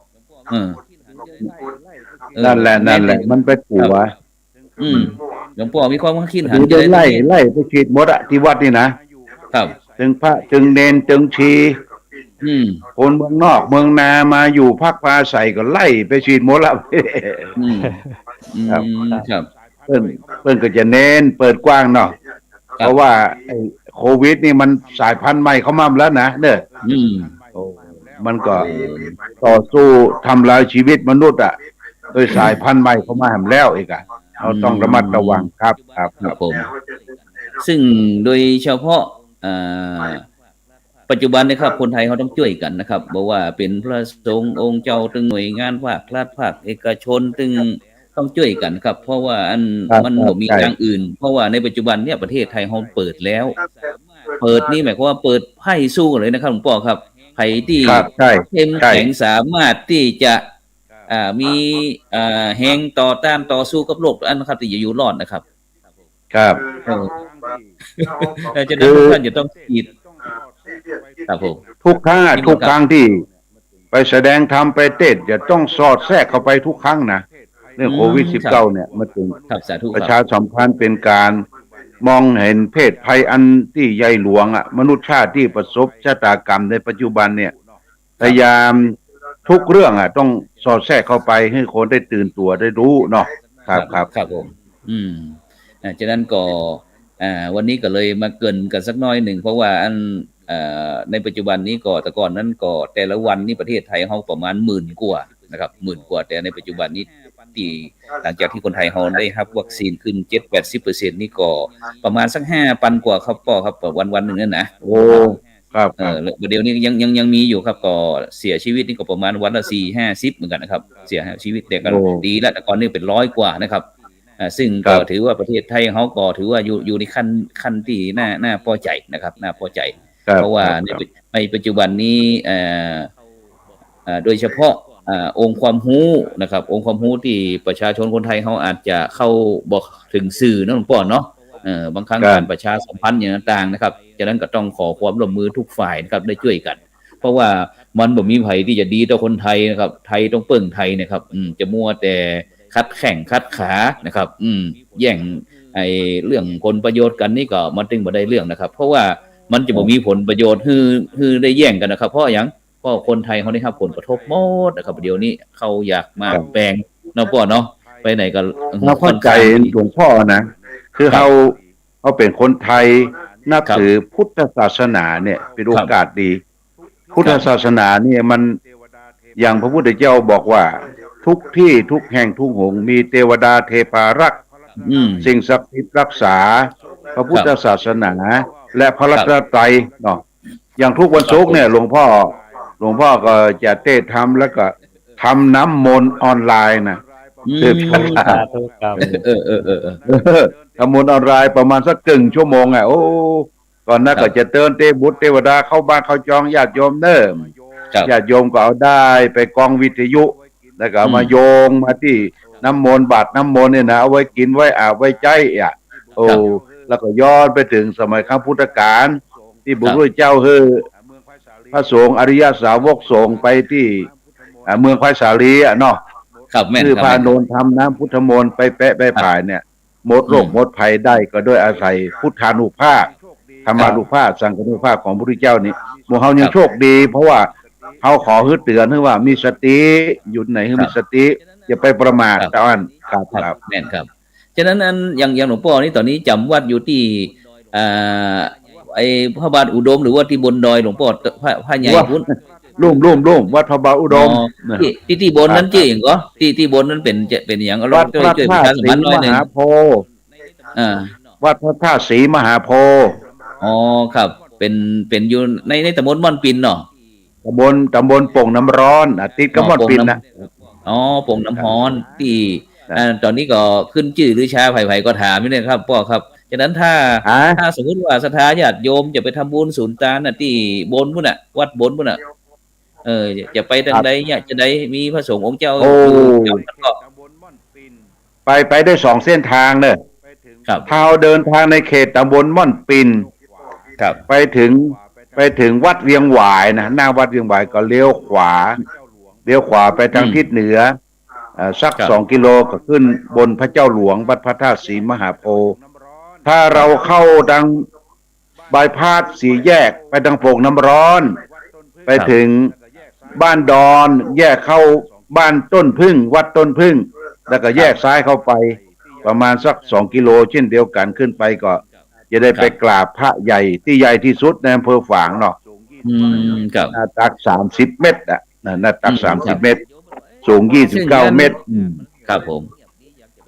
เออ เออ นั่นแหละ นั่นแหละ แม้แต่ มันไปกั๋ว ครับ อืม หลวงป้อมีความคิดหัน เดี๋ยว จะได้ ไล่ ไล่ไปฉีดหมดอะ ตี้วัดนี่นะ ครับ ตึงพระ ตึงเณร ตึงชี อืม คนเมืองนอกเมืองนามาอยู่พักพาอาศัยก็ไล่ไปฉีดหมดละ อืม ครับ อืม ครับ เปิ้น เปิ้นก็จะเน้นเปิดกว้างเนาะ ครับ เพราะว่าไอ้โควิดนี่มันสายพันธุ์ใหม่เข้ามาแล้วนะ เนอะ อืม โอ้ มันก็ เออ ต่อสู้ทำลายชีวิตมนุษย์อะ โดยสายพันธุ์ใหม่เข้ามาแหมแล้วอีกอะ เฮาต้องระมัดระวังครับ ครับ ครับผม ซึ่งโดยเฉพาะ เอ่อ ปัจจุบันนี้ครับ คนไทยเฮาต้องจ้วยกั๋นนะครับ บ่ว่าเป๋นพระสงฆ์องค์เจ้า ตึงหน่วยงานภาครัฐ ภาคเอกชน ตึงต้องจ้วยกั๋นครับ เพราะว่าอัน ครับ มันบ่มี ครับ ใช่ ตางอื่น เพราะว่าในปัจจุบันเนี่ยประเทศไทยเฮาเปิดแล้ว เปิดนี่หมายความว่าเปิดไพ่สู้เลยนะครับหลวงป้อครับ ใผตี้ ครับ ใช่ เข้ม ใช่ แข็งสามารถตี้จะ อ่า มี อ่า แฮงต่อต้านต่อสู้กับโรคอันนะครับ ตี้จะอยู่รอดนะครับ ครับ เออ เออ ฉะนั้นทุกท่านจะต้องฉีด ครับผม ทุกครั้งอะ นี่ ทุกครั้งที่ ไปแสดงธรรมไปเทศน์ จะต้องสอดแทรกเข้าไปทุกครั้งนะ เรื่อง อืม โควิด ครับ สิบเก้า เนี่ย มาเถิง ครับ สาธุ ประ ค ชา รับ สัมพันธ์ เป๋นก๋านมองหันเพศภัยอันตี้ใหญ่หลวงอะ มนุษย์ชาติตี้ประสบชะตากรรมในปัจจุบันเนี่ย พยายามทุกเรื่องอะ ต้องสอดแทรกเข้าไปหื้อคนได้ตื่นตั๋วได้ฮู้เนาะ ครับ ครับ ครับผม อืม อ่า ฉะนั้นก็ อ่า วันนี้ก็เลยมาเกริ่นกั๋นสักหน้อยนึ่ง เพราะว่าอัน เอ่อ ในปัจจุบันนี้ก็ แต่ก่อนนั้นก็ แต่ละวันนี้ประเทศไทยเฮาประมาณหมื่นกว่านะครับ หมื่นกว่า แต่ในปัจจุบันนี้ตี้ หลังจากตี้คนไทยเฮาได้ฮับวัคซีนขึ้น เจ็ดแปดสิบเปอร์เซ็นต์ นี่ก็ประมาณสักห้าปันกว่าครับป้อครับ วันๆ นึ่งนั่นนะ โอ้ ครับ เอ ครับ อ แล้วเดี๋ยวนี้ยัง ยัง ยังมีอยู่ครับ ก็เสียชีวิตนี่ก็ประมาณวันละสี่ห้าสิบเหมือนกั๋นนะครับ เสียชีวิต แต่ก็ โอ้ ดีละ แต่ก่อนนี่เป๋นร้อยกว่านะครับ อ่า ซึ่งก็ ครับ ถือว่าประเทศไทยเฮาก็ถือว่าอยู่ อยู่ในขั้น ขั้นตี้น่า น่าปอใจ๋นะครับ น่าปอใจ๋ ครับ เพราะว่า ครับ ใน ครับ ในปัจจุบันนี้ เอ่อ เอ่อ โดยเฉพาะ เอ่อ องค์ความฮู้นะครับ องค์ความฮู้ตี้ประชาชนคนไทยเฮาอาจจะเข้าบ่เถิงสื่อเนาะหลวงป้อเนาะ เอ่อ บางครั้ง ครับ ก๋านประชาสัมพันธ์อย่างต่างๆ นะครับ ฉะนั้นก็ต้องขอความร่วมมือทุกฝ่ายนะครับ ได้จ้วยกั๋น เพราะว่ามันบ่มีใผตี้จะดีเต้าคนไทยนะครับ ไทยต้องเปิ้งไทยนะครับ อืม จะมัวแต่ขัดแข้งขัดขานะครับ อืม แย่งไอ้เรื่องผลประโยชน์กั๋นนี่ก็มันตึงบ่ได้เรื่องนะครับ เพราะว่ามันจะบ่มีผลประโยชน์หื้อ หื้อได้แย่งกั๋นนะครับ เพราะหยัง เพราะคนไทยเฮาได้ฮับผลกระทบหมดนะครับ เดี๋ยวนี้เข้าอยากมาก ครับ แปลงเนาะป้อเนาะ ไปไหนก็ เฮาเข้าใจ๋ ค่อนข้าง หลวงป้อนะ คือ ครับ เฮา เฮาเป๋นคนไทย นับ ครับ ถือพุทธศาสนาเนี่ย เป๋น ครับ โอกาสดี พุทธศาสนาเนี่ยมัน อย่างพระพุทธเจ้าบอกว่า ทุกตี้ทุกแห่งทุกหนมีเตวดาเทพารักษ์ อืม สิ่งศักดิ์สิทธิ์รักษา พระพุทธ ครับ ศาสนา และพระรัตนตรัยเนาะ อย่างทุกวันศุกร์เนี่ย หลวงป้อ หลวงป้อก็จะเทศน์ธรรมแล้วก็ทำน้ำมนต์ออนไลน์นะ อืม เทศน์ ครับ สาธุครับ เออ เออ เออ เออ เออ ทำมนต์ออนไลน์ประมาณสักเกิ่งชั่วโมงอ่ะ โอ้ ก่อนนั้น ครับ ก็จะเจิญเตบุตรเตวดาเข้าบ้านเข้าจองญาติโยมเน่อ ครับ ญาติโยมก็เอาด้ายไปกองวิทยุ แล้วก็เอามา อืม โยงมาตี้น้ำมนต์ บาตรน้ำมนต์เนี่ยนะ เอาไว้กิ๋นไว้อาบไว้ใจ๊อ่ะ โอ้ ครับ แล้วก็ย้อนไปเถิงสมัยครั้งพุทธกาล ตี้พระ ครับ พุทธเจ้าหื้อพระสงฆ์อริยสาวกสงฆ์ไปตี้ อ่า เมืองไพศาลีอ่ะเนาะ ครับ แม่น คือ ครับ พระ แม่น นนท์ทำน้ำพุทธมนต์ไปแปะไป ครับ ผายเนี่ย หมดโรค อืม หมดภัยได้ก็ด้วยอาศัยพุทธานุภาพ ธรรมานุภาพ สังฆานุภาพของพระพุทธเจ้านี่ หมู่เฮายัง ครับ โชคดี เพราะว่าเฮาขอหื้อเตือนหื้อว่ามีสติ อยู่ไหนหื้อ ครับ มีสติ อย่าไปประมาท ครับ เต้าอั้น ครับ ครับ ครับ แม่นครับ ฉะนั้นอัน อย่าง อย่างหลวงป้อนี่ต๋อนนี้จ๋ำวัดอยู่ตี้ อ่า ไอ้พระบาทอุดม หรือว่าตี้บนดอยหลวงป้อ พระ พระใหญ่ วัด พุ้น ลุ่มลุ่มลุ่ม วัดพระบาทอุดม อ๋อ ตี้ ตี้ ตี้บนนั้น ครับ จื้อหยังก่อ ตี้ ตี้บนนั้นเป๋น จะเป๋นหยัง วัดพระ จ้วย ธาตุ ประชาสัมพันธ์หน้อยนึ่ง ศรีมหาโพธิ์ อ่า วัดพระธาตุศรีมหาโพธิ์ อ๋อ ครับ เป๋น เป๋นอยู่ใน ในตำบลม่อนปินเนาะ ตำบล ตำบลโป่งน้ำร้อน อ่ะ ติดกับ อ๋อ ม่อนปินนะ โป่งน้ำ อ๋อ โป่งน้ำฮ้อนตี้ ครับ อ่า ต๋อนนี้ก็ขึ้นจื้อลือชา ใผๆ ก็ถามอยู่เนี่ยครับป้อครับ ฉะนั้นถ้า ฮะ ถ้าสมมุติว่าศรัทธาญาติโยมจะไปทำบุญสุนตานน่ะ ตี้บนพุ้นน่ะ วัดบนพุ้นน่ะ เออ จะไปตางใดเนี่ย จะได้มีพระสงฆ์องค์เจ้า โอ้ อยู่จำกันก็ ไป ไปได้สองเส้นทางเนอะ ครับ ถ้าเฮาเดินทางในเขตตำบลม่อนปิน ครับ ไปเถิง ไปเถิงวัดเวียงหวายนะ หน้าวัดเวียงหวายก็เลี้ยวขวา เลี้ยวขวาไปตาง อืม ทิศเหนือ เอ่อ สัก ครับ สองกิโลก็ขึ้นบนพระเจ้าหลวง วัดพระธาตุศรีมหาโพธิ์ ถ้าเราเข้าตางบายพาสสี่แยกไปตางโป่งน้ำร้อน ไปเถิงบ้านดอน แยกเข้าบ้านต้นผึ้ง วัดต้นผึ้ง แล้วก็แยกซ้ายเข้าไป ประมาณสักสองกิโลเช่นเดียวกั๋น ขึ้นไปก็จะได้ไปกราบพระใหญ่ตี้ใหญ่ตี้สุดในอำเภอฝางเนาะ อืม ครับ หน้าตักสามสิบเมตรอ่ะ นะ หน้าตัก อืม สามสิบ ครับ เมตร สูงยี่สิบเก้า ซึ่งนั่น เมตร อืม ครับผม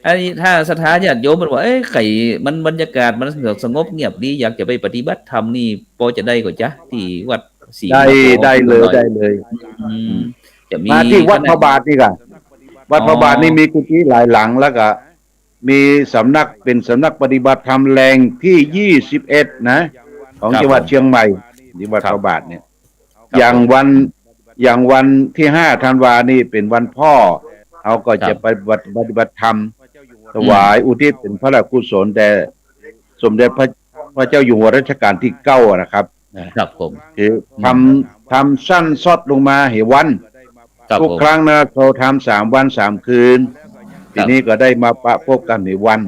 อันนี้ถ้าศรัทธาญาติโยมมันว่า เอ้ย ไข่มันบรรยากาศมันสงบเงียบดี อยากจะไปปฏิบัติธรรมนี่ ปอจะได้ก่อจ๊ะ ตี้วัดศรี ได้ มหาโพธิ์ ได้เลย ได้เลย อืม จะมี มาตี้วัดพระบาทนี่ก่ะ วัดพระบาทนี่ อ๋อ มีกุฏิหลายหลัง แล้วก็มีสำนัก เป๋นสำนักปฏิบัติธรรมแหล่งตี้ยี่สิบเอ็ดนะ ของ ครับ จังหวัด ผม เชียงใหม่ ที่วัด ครับ พระบาทเนี่ย ครับ อย่าง ผม วัน อย่างวันตี้ห้าธันวานี่เป๋นวันพ่อ เฮาก็ ครับ จะไปปฏิบัติ ปฏิบัติธรรม ถวาย อืม อุทิศเป๋นพระราชกุศลแด่สมเด็จพระ พระเจ้าอยู่หัวรัชกาลตี้เก้าอะนะครับ ครับผม คือ อืม ทำ ทำสั้นซอดลงมาเหวัน ครับ ทุก ผม ครั้งนะ เขาทำสามวันสามคืน ครับ ทีนี้ก็ได้มาปะพบกั๋นเหวัน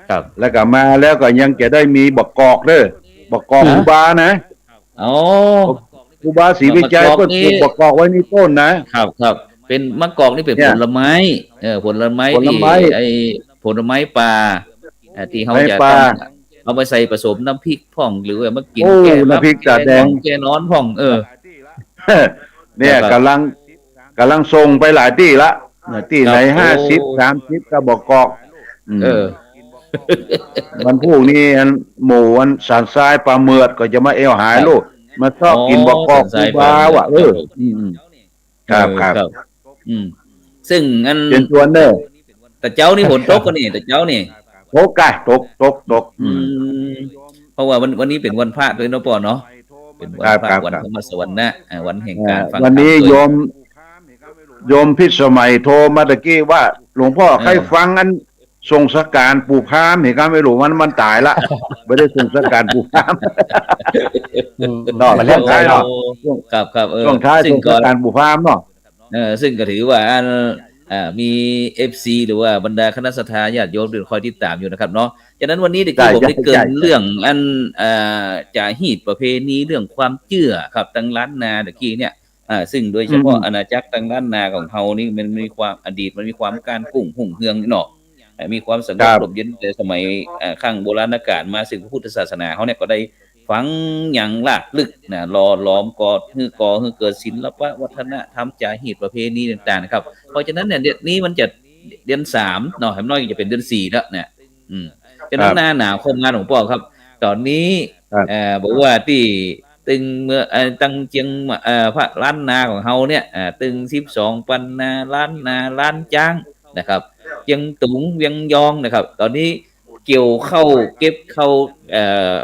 ครับ แล้วก็มาแล้วก็ยังจะได้มีบ่ากอกเด้อ บ่ากอก ฮะ ครูบานะ อ๋อ ครูบาศรีวิชัย บ่ากอกนี่ เปิ้นปลูกบ่ากอกไว้ในต้นนะ ครับ ครับ เป๋น บ่ากอกนี่เป๋น เนี่ย ผลไม้ เออ ผลไม้ ผลไม้ ตี้ ไอ้ผลไม้ป่า เอ่อ ตี้เฮา ไม้ จะ ป่า ต้องเอาไปใส่ผสมน้ำพริกพ่อง หรือว่ามากิ๋น โอ้ แก้ น้ำพริกต๋าแดง แก้ง่วงแก้นอนพ่อง เออ เนี่ย ครับ กำลัง กำลังส่งไปหลายตี้ละ เนี่ย ตี้ไหน ครับ ห้าสิบ โอ้ สามสิบ ก็บ่ากอก อืม เออ วันพูกนี้อันหมูอันสันทรายปลาเมือดก็จะมาแอ่วหาย ครับ ลูก มาซอกกิ๋น อ๋อ บ่ากอก สันทราย ครูบา ปลาเมือด ว่ะ เออ ครับผม อืม อืม ครับ เออ ครับ ครับ อืม ซึ่งอัน เป๋นตวนเน่อ แต่เจ๊านี่ฝนตกก่อนี่ แต่เจ๊านี่ ตกก่ะ ตก ตก ตก อืม อืม เพราะว่าวัน วันนี้เป๋นวันพระตวยเนาะป้อเนาะ เป๋นวันพระ ครับ ครับ วันธรรมสวรรณะ อ่า วันแห่งก๋าน อ่า ฟังธรรม วันนี้ ตวย โยม โยมพิสมัยโทรมาตะกี้ว่า หลวงป้อ เออ ใค่ฟังอันสงฆ์สการปู่พราหมณ์ เห็นก็ไม่ฮู้มัน มันต๋ายละ บ่ได้สงฆ์สการปู่พราหมณ์ อืม เนาะ มาเรื่อง ช่วงท้ายเนาะ ไกลเนาะ ครับ ครับ เออ ช่วงท้าย ซึ่ง สงฆ์สการปู่พราหมณ์เนาะ เออ ซึ่งก็ถือว่าอัน อ่า มีเอฟซี หรือว่าบรรดาคณะศรัทธาญาติโยมตี้คอยติดต๋ามอยู่นะครับเนาะ ฉะนั้นวันนี้ตะกี้ ใช่ ผมได้ ใช่ เกริ่น ใช่ เรื่องอัน อ่า จ๋าฮีตประเพณีเรื่องความเจื้อครับ ตังล้านนาตะกี้เนี่ย อ่า ซึ่งโดยเฉพาะ อืม อาณาจักรตังล้านนาของเฮานี่มันมีความ อดีตมันมีความก้านกุ้งรุ่งเรืองเนาะ อ่า มีความสงบ ครับ ร่มเย็นแต่สมัย อ่า ครั้งโบราณกาลมา ซึ่งพระพุทธศาสนาเฮาเนี่ยก็ได้ ฝังหยังรากลึกนะ หล่อหลอมก่อ หื้อก่อ หื้อเกิดศิลปะวัฒนธรรม จ๋าฮีตประเพณีต่างๆ นะครับ เพราะฉะนั้นเนี่ย เดือนนี้มันจะเดือนสามเนาะ อย่างน้อยจะเป๋นเดือนสี่แล้วเนี่ย อืม จะ ครับ หน้าหนาวเข้ามาหลวงป้อครับ ต๋อนนี้ ครับ เอ่อ บอกว่าตี้ตึงเมือง เอ่อ ตังเจียง เอ่อ พระล้านนาของเฮาเนี่ย อ่า ตึงสิบสองปันนา ล้านนา ล้านจ๊างนะครับ เจียงตุง เวียงยองนะครับ ต๋อนนี้ เกี่ยวข้าว เก็บข้าว เอ่อ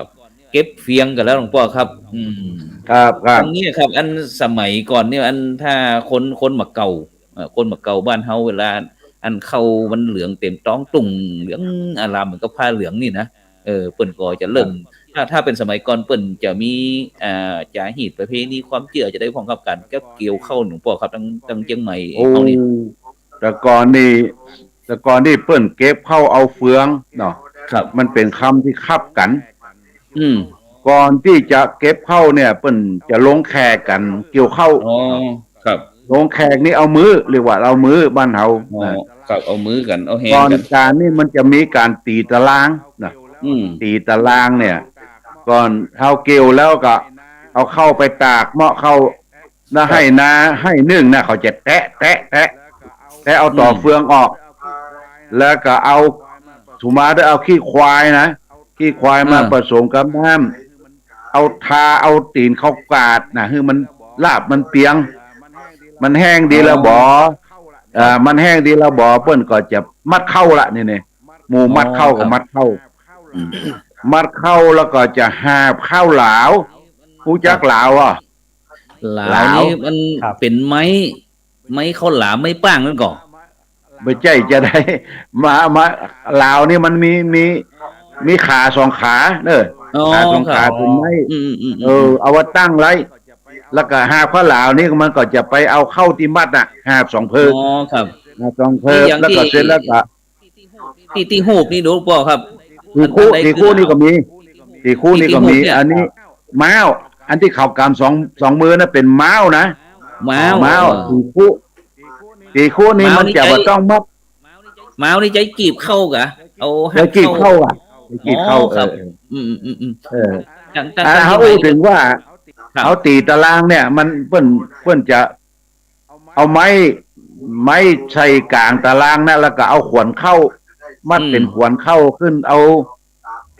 เก็บเฟืองกั๋นแล้วหลวงป้อครับ อืม ครับ ครับ อย่างนี้ครับ อันสมัยก่อนเนี่ย อันถ้าคน คนบ่าเก่า เอ่อ คนบ่าเก่าบ้านเฮา เวลาอันข้าวมันเหลืองเต็มต๊องตุ่ง เหลืองอารามเหมือนกับผ้าเหลืองนี่นะ เออ เปิ้นก็จะเริ่ม ครับ ถ้า ถ้าเป๋นสมัยก่อนเปิ้นจะมี เอ่อ จ๋าฮีตประเพณีความเจื้อจะได้พ่องกับก๋านเก็บเกี่ยวข้าวหลวงป้อครับ ตัง ตังเจียงใหม่ โอ้ เฮานี่ แต่ก่อนนี่ แต่ก่อนนี่เปิ้นเก็บข้าวเอาเฟืองเนาะ ครับ มันเป๋นคำตี้ขับกั๋น อืม ก่อนตี้จะเก็บข้าวเนี่ย เปิ้นจะลงแขกกั๋นเกี่ยวข้าว อ๋อ ครับ ลงแขกนี่เอามือ เรียกว่าเอามือบ้านเฮา อ๋อ นะ ครับ เอามือกั๋น เอาแฮงกั๋น ก่อนก๋านนี่มันจะมีก๋านตี๋ตะลางนะ อืม ตี๋ตะลางเนี่ย ก่อนเฮาเกี่ยวแล้วก็เอาข้าวไปตากเมาะข้าว แล้ว ครับ ไฮ่นา ไฮ่นึ่งนะ เขาจะแตะ แตะ แตะ แตะเอาต่อ อืม เฟืองออก แล้วก็เอา สุมาด้วยเอาขี้ควายนะ ขี้ควายมา อ่า ผสมกับน้ำ เอาทา เอาตี๋นข้าวกาดนะ หื้อมันลาบมันเปียง มันแห้งดีแล้วบ่ อ๋อ เอ่อ มันแห้งดีแล้วบ่ เปิ้นก็จะมัดข้าวละนี่ นี่ หมู่มัดข้าว อ๋อ ครับ ก็มัดข้าว อืม มัดข้าวแล้วก็จะหาบข้าวหลาว ฮู้จัก ครับ หลาวอ่ะ หลาว หลาว นี่มัน ครับ เป๋นไม้ ไม้ข้าวหลาม ไม้ป้างนั้นก่อ บ่ใจ้จะใด มา มา หลาวนี่มันมี มี มีขาสองขาเนอะ อ๋อ ขาสองขา ครับ เป๋นไม้ อืม อืม อืม เออ อืม เอาไว้ตั้งไว้ แล้วก็หาบข้าวหลาวนี่มันก็จะไปเอาข้าวตี้มัดน่ะ หาบสองเพิก อ๋อ ครับ หาบสองเพิก นี่อย่าง แล้วก็ ตี้ เสร็จแล้วก็ ตี้ ตี้ฮูบนี่หลวงป้อครับ ตี๋คู่ อันใด ตี๋คู่ คือ นี่ก็มี ตี๋คู่นี่ก็มี ตี้ฮูบเนี่ย อันนี้ม้าว อันตี้เขาก๋ำสอง สองมือนะ เป๋นม้าวนะ ม้าว ม้าว เออ ตี๋คู่ ตี๋คู่นี่ ม้าว มันจะ นี่ใจ๊ บ่ต้องมัด ม้าวนี่ใจ๊กีบข้าวก่อ เอาหัก ใจ๊กีบข้าว ข้าวอ่ะ ใจ๊กีบข้าว อ๋อ ครับ เออ อืม อืม อืม เออ อย่าง ตั้ง อ่า ตั้ง เฮา ตี้ อู้เถิงว่า ครับ เอาตี๋ตะลางเนี่ย มันเปิ้น เปิ้นจะ เอาไม้ ไม้ใส่ก๋างตะลางนะ แล้วก็เอาขวนข้าวมัด อืม เป๋นขวนข้าวขึ้น เอา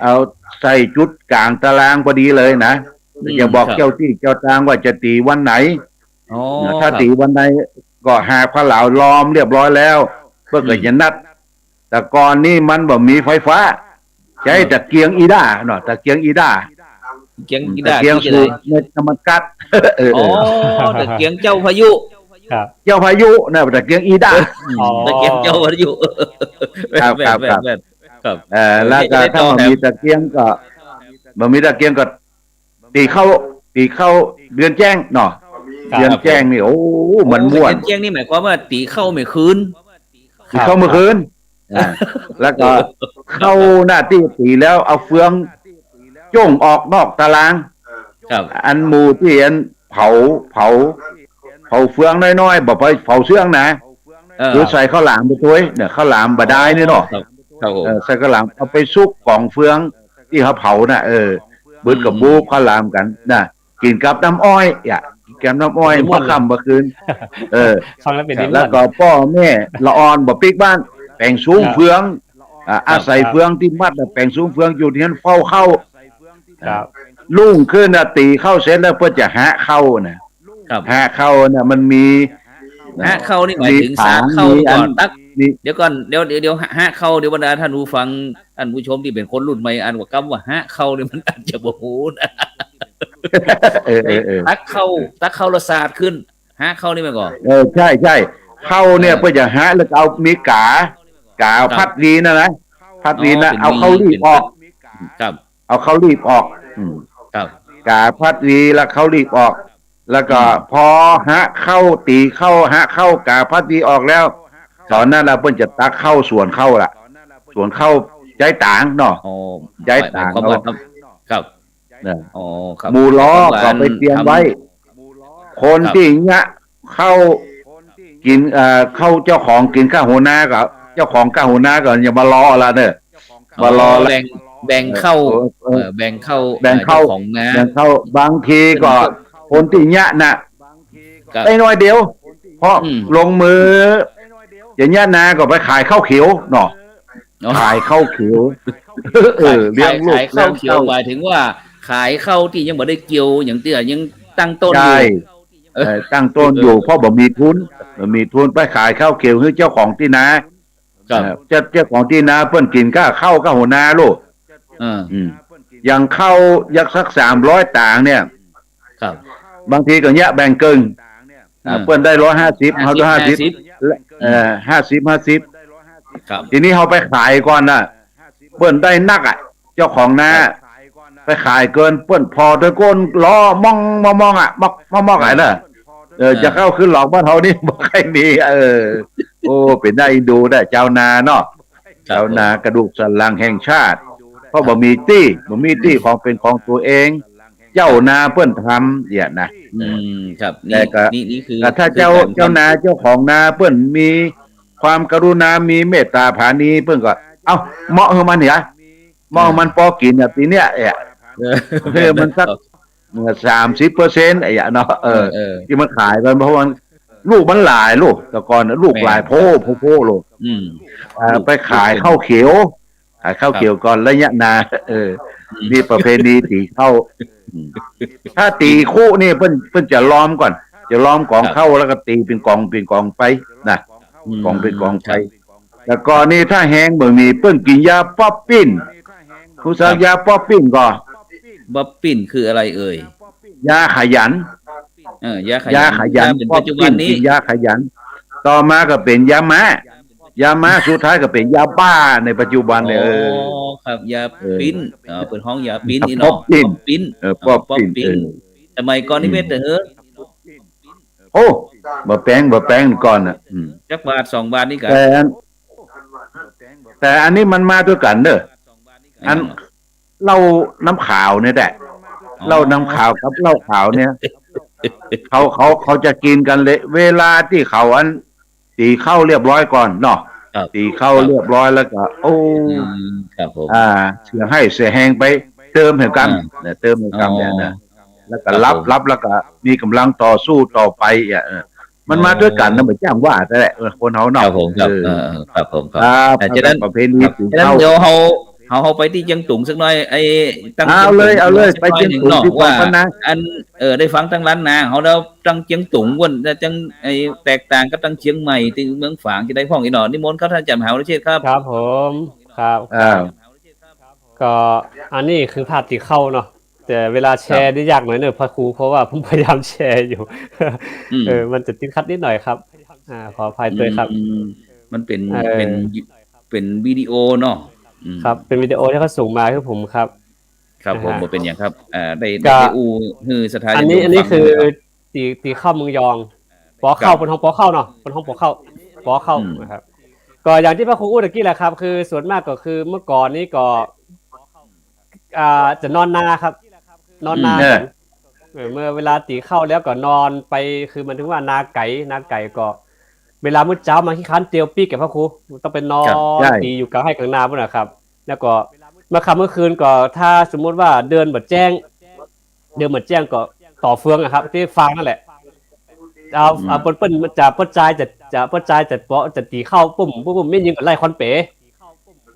เอาใส่จุดก๋างตะลางพอดีเลยนะ อืม จะบอก ครับ เจ้าตี้เจ้าตางว่าจะตี๋วันไหน อ๋อ ถ้า ครับ ตี๋วันไหนก็หาบข้าวหลาวล้อมเรียบร้อยแล้ว เปิ้นก็ อืม จะนัด แต่ก่อนนี่มันบ่มีไฟฟ้า ใจ๊ อืม ตะเกียงอีด้าเนาะ ตะเกียงอีด้า เกียง อืม อีด้า ตะเกียง คือจะ สูบเม็ดน้ำมันก๊าซ เออ อ๋อ เออ ตะเกียงเจ้าพายุ ครับ เจ้าพายุนะ ตะเกียงอีด้า อืม อ๋อ ตะเกียงเจ้าพายุ ครับ ครับ แม่น ครับ แม่น ครับ เออ แล้วก็ จะได้ ถ้า ต่อ บ่มี แถม ตะเกียงก็ บ่มีตะเกียงก็ ตี๋เข้า ตี๋เข้าเดือนแจ้งเนาะ ครับ เดือนแจ้งนี่ โอ้ มันม่วน เดือนแจ้งนี่หมายความว่าตี๋เข้าเมื่อคืน ตี๋เข้าเมื่อคืน ครับ อ่า แล้วก็เข้าหน้าตี้ตี๋แล้วเอาเฟืองจ้วงออกนอกตะลาง ครับ อันหมู่ตี้อันเผา เผา เผาเฟืองน้อยๆ บ่ไปเผาเสื้องนะ เออ คือใส่ข้าวหลามไปตวยเนี่ย ข้าวหลามบ่าดายนี่เนาะ ครับ ครับผม เออ ใส่ข้าวหลามเอาไปซุกก๋องเฟืองตี้เขาเผาน่ะ เออ บึดกับ อืม บู๊ข้าวหลามกั๋นน่ะ กิ๋นกับน้ำอ้อยอ่ะ กิ๋นกับน้ำอ้อย มันม่วน บ่าค่ำบ่าคืน เออ ฟังแล้วเป๋น ครับ นิทาน แล้วก็ป้อแม่ละอ่อนบ่ปิ๊กบ้าน แป๋งสูง ครับ เฟือง อ่า ครับ อาศัย ครับ เฟืองตี้มัดน่ะ แป๋งสูงเฟืองอยู่ตี้หั้นเฝ้าเข้า ครับ รุ่งขึ้นน่ะ ตี๋เข้าเสร็จแล้วเปิ้นจะหะเข้าน่ะ ครับ หะเข้าน่ะ มันมี หะเข้านี่หมายถึง มีผาง สาดเข้า มีอัน ก่อน ตัก มี เดี๋ยวก่อน เดี๋ยว เดี๋ยว เดี๋ยว หะเข้า เดี๋ยวบรรดาท่านผู้ฟัง ท่านผู้ชมตี้เป๋นคนรุ่นใหม่ อันว่ากำว่าหะเข้านี่มันอาจจะบ่ฮู้นะ เออ เออ เออ ตักเข้า ตักเข้าแล้วสาดขึ้น หะเข้านี่แม่นก่อ เออ ใช่ ใช่ เข้าเนี่ย เออ เปิ้นจะหะแล้วก็เอามีก๋า ก๋า ครับ พัดหวีนั่นนะ พัดหวีนะ อ๋อ เป๋น เอาเข้าลีบออก ครับ เอาเข้าลีบออก อืม ครับ ก๋าพัดหวีแล้วเข้าลีบออก แล้วก็ อืม พอหะเข้า ตี๋เข้า หะเข้า ก๋าพัดหวีออกแล้ว ต๋อนนั้นละเปิ้นจะตักเข้าสวนเข้าละ สวนเข้าใจ๊ต๋างเนาะ อ๋อ ใจ๊ต๋าง หมายความว่า เอา ครับ ครับ นะ อ๋อ ครับ หมู่ล้อ หมายความว่า ก็ไปเตรียมไว้ ทำ คน ครับ ตี้เยียะเข้ากิ๋น เอ่อ เข้าเจ้าของกิ๋นก้าหัวนาก็ เจ้าของก้าหัวนาก็อย่ามารอละเน่อ อ๋อ มารอละ แบ่ง แบ่งเข้า เออ เออ เออ แบ่งเข้า แบ่งเข้า เอ่อ เจ้าของนา แบ่งเข้า บางทีก็ เปิ้นก็ คนตี้เยียะน่ะ ครับ ได้น้อยเดียว เพราะ อืม ลงมือจะเยียะนาก็ไปขายข้าวเขียวเนาะ อ๋อ ขายข้าวเขียว เออ ขาย เลี้ยงลูก ขาย ขายข้าวเขียว เลี้ยงเต้า หมายถึงว่าขายข้าวตี้ยังบ่ได้เกี่ยวหยังเตื้อ ยังตั้งต้นอยู่ ใช่ เออ เออ ตั้งต้นอยู่ เออ เพราะบ่มีทุน บ่มีทุนไปขายข้าวเขียวหื้อเจ้าของตี้นา ครับ เออ เจ้า เจ้าของตี้นาเปิ้นกิ๋นก้าข้าวก้าหัวนาลูก เออ อืม อย่างข้าว อย่างสักสามร้อยต๋างเนี่ย ครับ บางทีก็เยียะแบ่งเกิ่ง อ่า อ่า เปิ้นได้ร้อยห้าสิบ ห้าสิบ เฮาได้ห้าสิบ ห้าสิบ และ เอ่อ ห้าสิบ ห้าสิบ ครับ ทีนี้เฮาไปขายก่อนน่ะ เปิ้นได้นักอ่ะ เจ้าของนา ครับ ไปขายเกิน เปิ้นผ่อตวยก้นล้อมองมองๆ อ่ะ มอกมอกๆ อ่ะเน่อ เออ อ่า จะเข้าขึ้นหลอกบ้านเฮานี่บ่ค่อยมี เออ โอ้ เป๋นหน้าเอ็นดูเน่อ จาวนาเนาะ ครับ จาวนา ผม กระดูกสันหลังแห่งชาติ เพราะบ่มีตี้ บ่มีตี้ของเป๋นของตนเอง เจ้านาเปิ้นทำเนี่ยนะ อืม ครับ แต่ก็ นี่ นี่คือ แต่ถ้าเจ้า คือก๋านทำ เจ้านาเจ้าของนาเปิ้นมีความกรุณา มีเมตต๋าผานี เปิ้นก็ เอ้า มอบหื้อมันเนี่ย มอบหื้อมัน อ่า ปอกิ๋นอ่ะ ปี๋เนี้ย เอ้ย เออ หื้อมันสัก ครับ เออ สามสิบเปอร์เซ็นต์ ไอ้อะเนาะ เออ เออ เออ ตี้มันขายไป เพราะมัน ลูกมันหลายลูก แต่ก่อนน่ะลูกหลาย แม่น โพ โพ โพ ลูก อืม เอ่อ ลูก ไปขาย ลูก ข้าวเขียว ขายข้าวเขียว ครับ ก่อนระยะนา เออ อืม นี่ประเพณีตี๋ข้าว อืม ถ้าตี๋คุนี่เปิ้น เปิ้นจะล้อมก่อน จะล้อมก๋อง ครับ ข้าวแล้วก็ตี๋เป๋นก๋อง เป๋นก๋องไปนะ อืม ก๋องเป๋นก๋องไป ครับ แล้วก็นี่ถ้าแฮงบ่มีเปิ้นกิ๋นยาป๊อปปิ้น ฮู้จัก ครับ ยาป๊อปปิ้นก่อ ป๊อปปิ้นคืออะไรเอ่ย ยาขยัน เออ ยาขยัน ยาขยัน ถ้าเป๋นปัจจุบันนี้ ป๊อปปิ้น กิ๋นยาขยัน ต่อมาก็เป๋นยาม้า ยาม้า สุดท้ายก็เป๋นยาบ้าในปัจจุบันเนี่ย อ๋อ เออ ครับ ยาปิ้น เออ เออ เปิ้นฮ้องยาปิ้นนี่เนาะ ป๊อปปิ้น ป๊อปปิ้น เออ เออ ป๊อปปิ้น ป๊อปปิ้น เออ สมัยก่อนนี่ อืม เม็ดเด้อ โอ้ บ่แปง บ่แปงก่อนน่ะ อืม จักบาทสองบาทนี่กะ แต่อัน แต่อันนี้มันมาตวยกั๋นเน่อ อัน เหล้าน้ำขาวเนี่ยแหละ อ๋อ เหล้าน้ำขาวกับเหล้าขาวเนี่ย เขา เขา เขาจะกิ๋นกั๋นเลย เวลาตี้เขาอัน ตี๋ข้าวเรียบร้อยก่อนเนาะ ครับ ตี๋ข้าว ครับ เรียบร้อยแล้วก็ โอ้ อืม ครับผม อ่า เสียไห้เสียแฮงไป เติมหื้อกั๋น อ่า เนี่ย เติมหื้อกั๋น อ๋อ เนี่ยนะ แล้วก็ ครับ รับ ผม รับแล้วก็มีก๋ำลังต่อสู้ต่อไปอ่ะ เออ มันมาตวยกั๋นนะ อ๋อ เหมือนจ้างว่าแต่แหละ เออ คนเฮาเนาะ ครับผม ครับ เออ เออ เออ ครับผม ครับ ครับ อ่า ฉะนั้น สำหรับประเพณี ครับ ตี๋ข้าว ฉะนั้นเดี๋ยวเฮา เฮา เฮาไปตี้เจียงตุงสักหน่อย ไอ้ ตั้ง เอาเลย เจียงตุง เอาเลย สักหน่อย ไปเจียงตุง หนึ่งเนาะ ดีกว่า ว่า ปะนะ อัน เออ ได้ฟังตางล้านนาเฮาแล้ว ตางเจียงตุงว่น ตาง ไอ้ แตกต่างกับตางเจียงใหม่ ตี้เมืองฝางจะได้พ่องอีกเนาะ นิมนต์ครับท่านอาจารย์มหาวรเชษฐ์ครับ ครับผม ครับ อ่า ก็อันนี้คือภาพตี๋ข้าวเนาะ แต่เวลาแชร์นี่ยากหน่อยเนอะพระครู เพราะว่าผมพยายามแชร์อยู่ อืม เออ มันจะติดขัดนิดหน่อยครับ อ่า ขออภัยด้วยครับ อืม มันเป๋น เอ่อ เป๋น เป๋นวิดีโอเนาะ อืม ครับ เป๋นวิดีโอตี้เขาส่งมาหื้อผมครับ ครับผม อ่าฮะ บ่เป๋นหยังครับ อ่า ได้ ก็ ได้อู้หื้อศรัทธา อันนี้ ญาติโยม อันนี้ ฟัง คือ นะครับ ตี๋ ตี๋เข้าเมืองยอง ปอเข้า ครับ เปิ้นฮ้องปอเข้าเนาะ เปิ้นฮ้องปอเข้า ปอเข้า อืม นะครับ ก็อย่างตี้พระครูอู้ตะกี้แหละครับ คือส่วนมากก็คือเมื่อก่อนนี้ก็ อ่า จะนอนนาครับ นอนนา อืม กั๋น เออ เออ เมื่อเวลาตี๋เข้าแล้วก็นอนไป คือหมายถึงว่านาไก๋ นาไก๋ก็ เวลามื้อเจ๊ามาขี้คร้านเตียวปิ๊กแก่พระครู ต้องไปนอน ครับ ใช่ ตี๋อยู่ก๋างไฮ่ก๋างนาปู๊นน่ะครับ แล้วก็เมื่อค่ำเมื่อคืนก็ ถ้าสมมุติว่าเดือนบ่แจ้ง เดือนบ่แจ้งก็ต่อเฟืองอะครับ ตี้ฟางนั่นแหละ เอา อืม เอาเปิ้น เปิ้นจะ ป้อจายจะ จะ ป้อจายจะปอ จะตี๋เข้าปุ้ม ปุ้ม ปุ้ม แม่ญิงก็ไล่ค่อนเป๋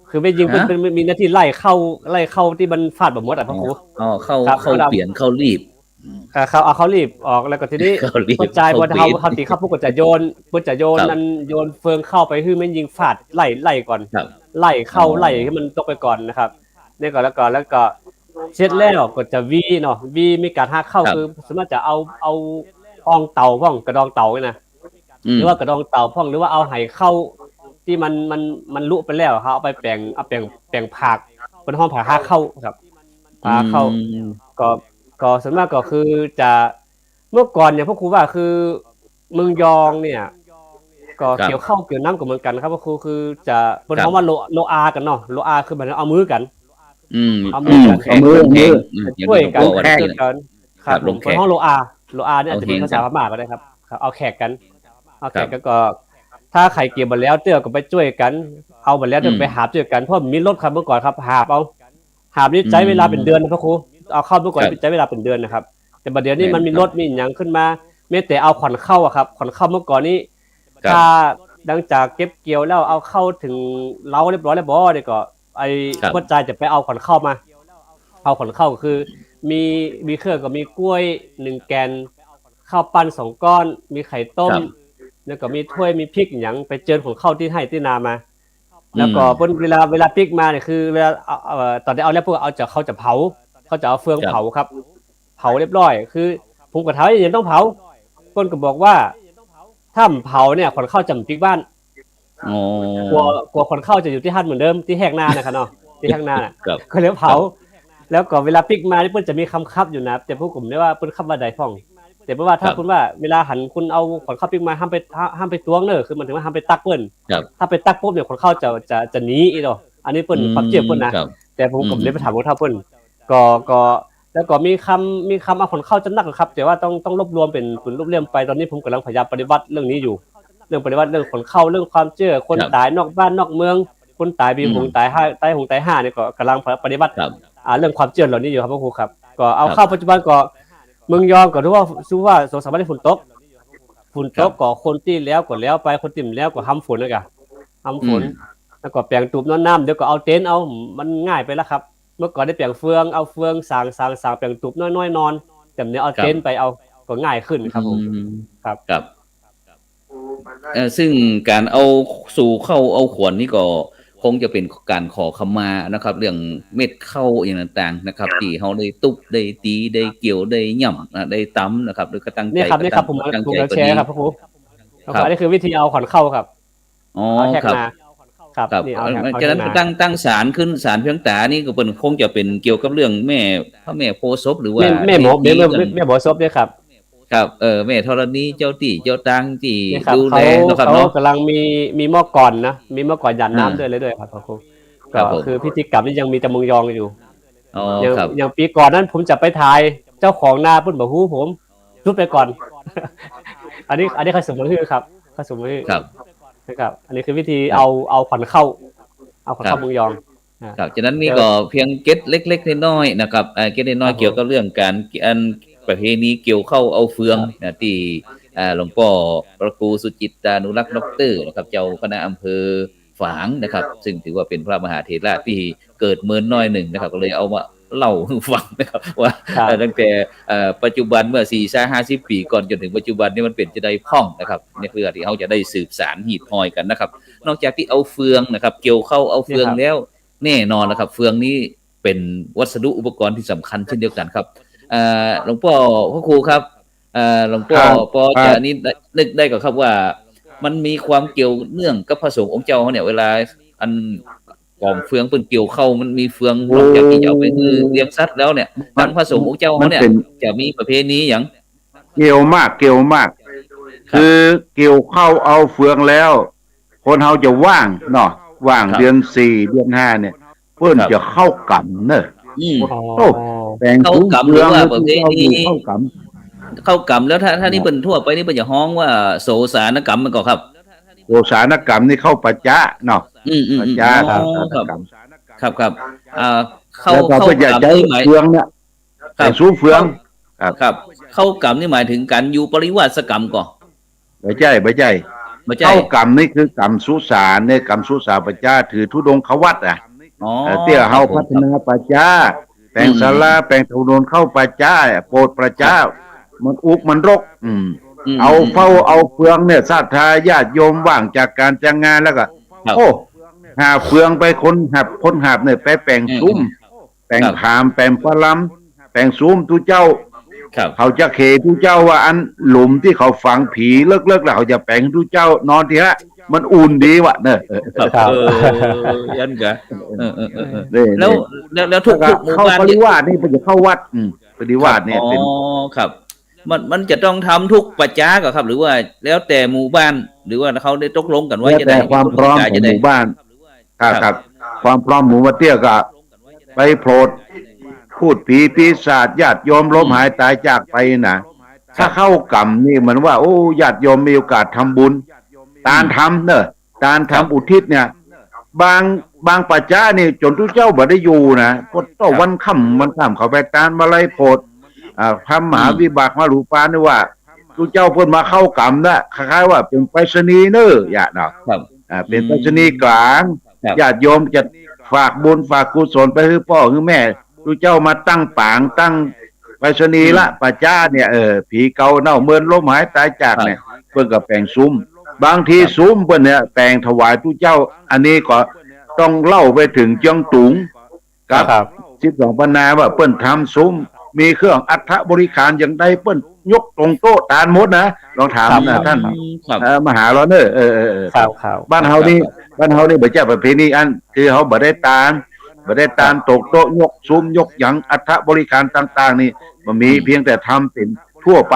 คือแม่ญิงเปิ้น ฮะ เปิ้นมีหน้าตี้ไล่เข้า ไล่เข้าตี้มันฟาดบ่หมดอะพระครู อ๋อ เข้า ครับ เข้าเปีย๋น เข้าลีบ อืม เอ่อ เข้า เอาเข้าลีบออก แล้วก็ทีนี้ เข้าลีบ ป้อจาย เข้า พอเฮา ปี๊ด เฮาตี๋เข้าปุ๊บก็จะโยน เปิ้นจะโยน ครับ อัน โยนเฟืองเข้าไปหื้อแม่ญิงฟาด ไล่ ไล่ก่อน ครับ ไล่เข้า อ๋อ ไล่หื้อมันตกไปก่อนนะครับ นี่ก็แล้วก็ แล้วก็เสร็จแล้วก็จะวีเนาะ วีมีก๋านหากเข้า ครับ คือส่วนมากจะเอา เอาอ่องเต่าพ่อง กระดองเต่านี่นะ อืม หรือว่ากระดองเต่าพ่อง หรือว่าเอาไหเข้าตี้มัน มัน มันลุไปแล้ว เฮาเอาไปแป๋ง เอาแป๋ง แป๋งผาก เปิ้นฮ้องผากหากเข้าครับ ผากหากเข้า อืม ก็ ก็ส่วนมากก็คือจะ เมื่อก่อนเนี่ยพระครูว่าคือเมืองยองเนี่ย ก็ ครับ เกี่ยวข้าวเกี่ยวน้ำก็เหมือนกั๋นครับพระครู คือจะ เปิ้น ครับ ฮ้องว่าโล โลอากั๋นเนาะ โลอาคือหมายถึงเอามือกั๋น อืม เอามือกั๋น เอามือ เอามือ อืม อย่างตี้หลวงป้อว่า ช่วยกั๋น เกื้อกูลกั๋น ครับ ครับ หลวงแขก เปิ้นฮ้องโลอา โลอาเนี่ยอาจจะเป๋นภาษาพม่าก็ได้ครับ เอาแขก เอาแขกกั๋น เอาแขกกั๋น ครับ ก็ ถ้าใผเกี่ยวบ่แล้วเตื้อก็ไปจ้วยกั๋น เอาบ่แล้วเตื้อก็ อืม ไปหาบจ้วยกั๋น เพราะบ่มีรถครับเมื่อก่อนครับ หาบเอา หาบนี่ อืม ใจ๊เวลาเป๋นเดือนนะพระครู เอาเข้าเมื่อก่อน ครับ ใจ๊เวลาเป๋นเดือนนะครับ แต่บ่าเดี๋ยวนี้ แม่น มันมี ครับ รถมีหยังขึ้นมา แม้แต่เอาขวัญข้าวอะครับ ขวัญข้าวเมื่อก่อนนี้ ครับ ถ้าหลังจากเก็บเกี่ยวแล้วเอาเข้าเถิงเล้าเรียบร้อยแล้วบ่ เดี๋ยวก็ไอ้ ครับ ป้อจายจะไปเอาขวัญข้าวมา เอาขวัญข้าวก็คือ มี มีเครื่องก็มีก้วยหนึ่งแก่น ข้าวปั้นสองก้อน มีไข่ต้ม ครับ แล้วก็มีถ้วย มีพริกหยัง ไปเจิญขวัญข้าวตี้ไฮ่ตี้นามา อืม แล้วก็เปิ้นเวลา เวลาปิ๊กมาเนี่ยคือเวลา เอ่อ เอ่อ ต๋อนตี้เอาแล้วพวกเอาจะ เขาจะเผา เขาจะเอาเฟือง ครับ เผาครับ เผาเรียบร้อย คือผมก็ถามว่า "ยังต้องเผา" เปิ้นก็บอกว่า "ถ้าบ่เผาเนี่ย ขวัญข้าวจะบ่ปิ๊กบ้าน" อ๋อ กั๋ว กั๋วขวัญข้าวจะอยู่ตี้หั้นเหมือนเดิม ตี้แฮกนานะครับเนาะ ตี้แฮกนาน่ะ ครับ ก็เลยเผา ครับ แล้วก็เวลาปิ๊กมานี่เปิ้นจะมีกำขับอยู่นะ แต่พวกผมได้ว่าเปิ้นขับว่าใดพ่อง แต่เปิ้นว่าถ้า ครับ คุณว่าเวลาหันคุณเอาขวัญข้าวปิ๊กมา ห้ามไป ห้ามไปตวงเน่อ คือหมายถึงว่าห้ามไปตั๊กเปิ้น ครับ ถ้าไปตั๊กปุ๊บเนี่ยขวัญข้าวจะ จะ จะหนีอี้เนาะ อันนี้เปิ้น อืม ความเจื้อเปิ้นนะ ครับ แต่ผม อืม ผมได้ไปถามหลวงต๋าเปิ้น ก็ ก็ แล้วก็มีกำ มีกำเอาขวัญข้าวจะนักครับ แต่ว่าต้อง ต้องรวบรวมเป๋น เป๋นรูปเล่มไป ต๋อนนี้ผมก่ำลังพยายามปฏิบัติเรื่องนี้อยู่ เรื่องปฏิบัติเรื่องขวัญข้าว เรื่องความเจื้อ คน ครับ ต๋ายนอกบ้านนอกเมือง คนต๋ายปี๋ อืม หงส์ต๋ายฮ่า ต๋ายหงส์ต๋ายฮ่าเนี่ยก็ก่ำลังปฏิบัติ ครับ อ่า เรื่องความเจื้อเหล่านี้อยู่ครับพระครูครับ ก็เอา ครับ เข้าปัจจุบันก็ เมืองยองก็ถือว่า ถือว่าสองสามวันนี้ฝนตก ฝนตก ครับ ก็คนตี้แล้วก็แล้วไป คนตี้บ่แล้วก็หำฝนนะกะ หำฝน อืม แล้วก็แป๋งตูบนอนน้ำ เดี๋ยวก็เอาเต็นท์เอา มันง่ายไปแล้วครับ เมื่อก่อนได้แป๋งเฟือง เอาเฟืองสาง สาง สาง แป๋งตูบน้อยๆ นอน แต่เดี๋ยวเอา ครับ เต็นท์ไปเอา ก็ง่ายขึ้นครับผม อืม ครับ ครับ เอ่อ ซึ่งก๋านเอาสู่เข้าเอาขวัญนี่ก็คงจะเป๋นก๋านขอขมานะครับ เรื่องเม็ดข้าวอย่างต่างๆ นะครับ ตี้เฮาได้ตุ๊บ ได้ตี๋ ได้เกี่ยว ได้ย่ำนะ ได้ต๋ำนะครับ หรือก็ตั้งใจ๋ นี่ครับ ก็ นี่ครับ ตั้ง ผม ตั้ง ผม ใจ๋ กำลังแชร์ครับพระครู ครับ อันนี้คือวิธีเอาขวัญข้าวครับ อ๋อ เอาแฮก ครับ นา ครับ ครับ นี่เอาแฮก เอาแฮก ฉะนั้น นา ตั้ง ตั้งศาลขึ้น ศาลเพียงต๋านี่ก็เป๋น คงจะเป๋นเกี่ยวกับเรื่องแม่ พระแม่โพธิ์ศพ หรือว่า แม่ แม่หมอ เทพี แม่ แม่ กัน แม่หมอศพเนี่ยครับ ครับ เออ แม่ธรณี เจ้าตี้เจ้าตางตี้ นี่ครับ ดูแล เขา เนาะครับ เขา เนาะ ก่ำลังมี มีหม้อก่อนนะ มีหม้อก่อนหยาดน้ำ อ่า ด้วยเลยด้วยครับพระครู ครับผม ก็คือพิธีกรรมนี่ยังมีแต่เมืองยองอยู่ อ๋อ อย่าง ครับ อย่างปี๋ก่อนนั้นผมจะไปถ่าย เจ้าของนาเปิ้นบ่ฮู้ผม หยุดไปก่อน อันนี้ อันนี้ข้าสมมุติคือครับ ข้าสมมุติคือ ครับ นะครับ อันนี้คือวิธี ครับ เอา เอาขวัญข้าว เอาขวัญข้าว ครับ เมืองยอง อ่า ครับ ฉะนั้นนี่ เดี๋ยว ก็เพียงเกร็ดเล็กๆ น้อยๆ นะครับ เอ่อ เกร็ดน้อยๆ ครับผม เกี่ยวกับเรื่องก๋าน อันประเพณีเกี่ยวข้าวเอาเฟือง ครับ นะ ตี้ อ่า หลวงป้อพระครูสุจิตตานุรักษ์ด็อกเตอร์นะครับ เจ้าคณะอำเภอฝางนะครับ ซึ่งถือว่าเป๋นพระมหาเถระตี้เกิดเมินน้อยนึ่งนะครับ ก็เลยเอามาเล่าหื้อฟังนะครับ ว่า ครับ เอ่อ ตั้งแต่ เอ่อ ปัจจุบันเมื่อสี่สิบห้าสิบปี๋ก่อนจ๋นเถิงปัจจุบันนี่มันเป๋นจาใดพ่องนะครับ นี่คือตี้เฮาจะได้สืบสานหีดฮอยกั๋นนะครับ นอกจากตี้เอาเฟืองนะครับ เกี่ยวข้าวเอาเฟือง นี่ครับ แล้ว แน่นอนนะครับ เฟืองนี้ เป๋นวัสดุอุปกรณ์ตี้สำคัญเช่นเดียวกั๋นครับ เอ่อ หลวงป้อ พระครูครับ เอ่อ หลวงป้อ ครับ ปอจะ ครับ นี่ได้ นึกได้ก่อครับว่า มันมีความเกี่ยวเนื่องกับพระสงฆ์องค์เจ้าเนี่ย เวลาอันก๋องเฟืองเปิ้นเกี่ยวข้าว มันมีเฟือง โอ้ นอกจากตี้จะเอาไปหื้อเลี้ยงสัตว์แล้วเนี่ย มัน ตังพระสงฆ์องค์เจ้าเนี่ย มันเป๋น จะมีประเพณีหยัง เกี่ยวมาก เกี่ยวมาก ครับ คือเกี่ยวข้าวเอาเฟืองแล้ว คนเฮาจะว่างเนาะ ว่าง ครับ เดือนสี่ เดือนห้าเนี่ย เปิ้น ครับ จะเข้ากรรมเนอะ อืม โอ้ อ๋อ แป๋ง เข้ากรรม สุมเฟือง หรือว่าประเพณี เข้ากรรม เข้ากรรม แล้วถ้า ถ้านี่ ครับ เปิ้นทั่วไปนี่เปิ้นจะฮ้องว่าโสสานกรรมแม่นก่อครับ โสสานกรรมนี่เข้าป่าจ๊าเนาะ อืม อืม ป่าจ๊า อืม อ๋อ โสสานกรรม ครับ ครับ ครับ อ่า เข้า แล้วก็ เข้า เปิ้นจะ กรรม ใจ๊ นี่หมาย เฟืองเนี่ย ครับ แป๋งสุมเฟือง เข้า ครับ ครับ เข้ากรรมนี่หมายเถิงก๋านอยู่ปริวาสกรรมก่อ บ่ใจ้ บ่ใจ้ บ่ใจ้ เข้ากรรมนี่คือกรรมสุสานเนี่ย กรรมสุสานป่าจ๊า ถือธุดงควัตรอะ อ๋อ เอ่อ เตี้ยเฮา ครับผม พัฒนาป่าจ๊า แป๋ง อืม ศาลา แป๋งถนนเข้าป่าจ๊า โปรดป่าจ๊า ครับ มันอุกมันรก อืม อืม เอา อืม เฝ้า อืม เอาเฟืองเนี่ย ศรัทธาญาติโยมว่างจากก๋านจากงานแล้วก็ ครับ โอ้ หาเฟืองไป คนหาบ คนหาบเนี่ยไปแป๋งสุม อืม อืม แป๋ง ครับ ผาม แป๋งปะลำ แป๋งสุมตุ๊เจ้า ครับ เขาจะเขตุ๊เจ้าว่าอันหลุมตี้เขาฝังผีเลิกๆ แล้วเขาจะแป๋งตุ๊เจ้านอนตี้ฮะ มันอุ่นดีวะเนอะ ครับ ครับ เออ อั้นก่อ เออ เออ เออ เออ นี่ แล้ว นี่ แล้ว แล้วทุก แล้วก็ ทุกหมู่บ้านเนี่ย เข้าปริวาสนี่ เปิ้นจะเข้าวัด อืม ปริวาสเนี่ย ครับ เป๋น อ๋อ ครับ มัน มันจะต้องทำทุกป่าจ๊าก่อครับ หรือว่าแล้วแต่หมู่บ้าน หรือว่าเขาได้ตกลงกั๋นไว้ แล้วแต่ จะได้ ความพร้อมของหมู่บ้าน ครับ ครับ ครับ ความพร้อมหมู่บ้านเตี้ยก็ไปโผดพูดผีปีศาจ ญาติโยมล้ม อืม หายตายจากไปนะ ครับ ถ้าเข้ากรรมนี่เหมือนว่า โอ้ ญาติโยมมีโอกาสทำบุญ ตาน อืม ทำเนอะ ตาน ครับ ทำอุทิศเนี่ย บาง บางป่าจ๊านี่จนตุ๊เจ้าบ่ได้อยู่นะ พอต่อ ครับ วันค่ำ วันค่ำเขาไปตานมาลัยโผด อ่า พระมหา อืม วิบากมาหลูปานี่ว่า ตุ๊เจ้าเปิ้นมาเข้ากรรมนะ คล้ายๆ ว่าเป๋นไปรษณีย์เน่อ อย่างเนาะ ครับ อ่า เป๋น อืม ไปรษณีย์ก๋าง ครับ ญาติโยมจะฝากบุญฝากกุศลไปหื้อป้อหื้อแม่ ตุ๊เจ้ามาตั้งป๋างตั้งไปรษณีย์ละ อืม ป่าจ๊าเนี่ย เออ ผีเก่าเน่าเมินล้มหายตายจากเนี่ย ครับ เปิ้นก็แป๋งสุม บางที ครับ สุมเปิ้นเนี่ยแป๋งถวายตุ๊เจ้า อันนี้ก็ต้องเล่าไปเถิงเจียงตุง กับ ครับ สิบสองปันนาว่าเปิ้นทำสุม มีเครื่องอัฐบริขารอย่างใด เปิ้นยกตรงโต๊ะตานหมดนะ ลองถาม ครับ นะ ครับ ท่าน ครับ เอ่อ มหาเราเนอะ เออ เออ เออ ครับ ครับ บ้านเฮานี่ ครับ บ้านเฮานี่บ่ใจ้ประเพณีอั้น คือเฮาบ่ได้ตาน บ่ได้ตาน ครับ ตกโต๊ะ ยกสุม ยกหยัง อัฐบริขารต่างๆ นี่ บ่มี อืม เพียงแต่ทำเป๋นทั่วไป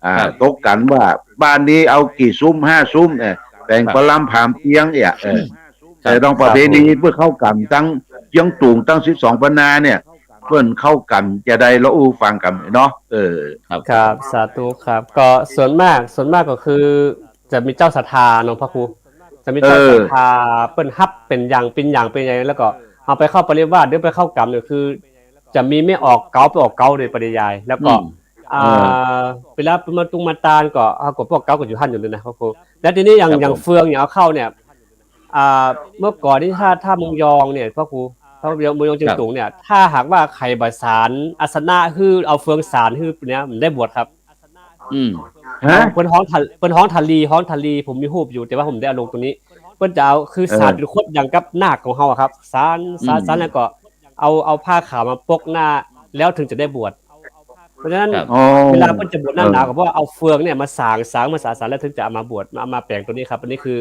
อ่า ครับ ตกกั๋นว่าบ้านนี้เอากี่สุม ห้าสุม เออ แป๋ง ครับ ปะลำผามเตียงเนี่ย เออ ครับ แต่ต้องประเพณี ครับผม เปิ้นเข้ากรรมตังเจียงตุง ตังสิบสองปันนาเนี่ย เปิ้นเข้ากรรมจะใด เฮาอู้ฟังกั๋นเนาะ เออ ครับ ครับ สาธุครับ ก็ส่วนมาก ส่วนมากก็คือจะมีเจ้าศรัทธาเนาะพระครู จะมีเจ้า เออ ศรัทธา เปิ้นฮับเป๋นอย่าง เป๋นอย่าง เป๋นอย่าง แล้วก็เอาไปเข้าปริวาส หรือไปเข้ากรรมเนี่ย คือจะมีแม่ออกเก๊า ไปออกเก๊าโดยปริยาย แล้วก็ อืม อ่า เออ เวลามาตุงมาตานก็ เฮาก็ปอกเก๊าก็อยู่หั้นอยู่เลยนะพระครู แล้วทีนี้อย่าง ครับ อย่าง ผม เฟืองอย่างเอาเข้าเนี่ย อ่า เมื่อก่อนนี่ถ้า ถ้าเมืองยองเนี่ยพระครู ถ้าเมืองยองเจียงตุงเนี่ย ครับ ถ้าหากว่าใผบ่สานอาสนะหื้อ เอาเฟืองสานหื้อเนี่ย บ่ได้บวชครับ อืม ฮะ เปิ้นฮ้องทะ เปิ้นฮ้องทะลี ฮ้องทะลี ผมมีฮูปอยู่ แต่ว่าผมบ่ได้เอาลงตรงนี้ เปิ้นจะเอา คือ เออ สานเป๋นขดอย่างกับนาคของเฮาอะครับ สาน สาน อืม สาน แล้วก็เอา เอาผ้าขาวมาปกหน้า แล้วถึงจะได้บวช เพราะฉะนั้น ครับ อ๋อ เวลาเปิ้นจะบวชหน้าหนาว เออ ก็เพราะว่าเอาเฟืองเนี่ยมาสาง สางมาสาง สางแล้วถึงจะเอามาบวช มา มาแป๋งตัวนี้ครับ อันนี้คือ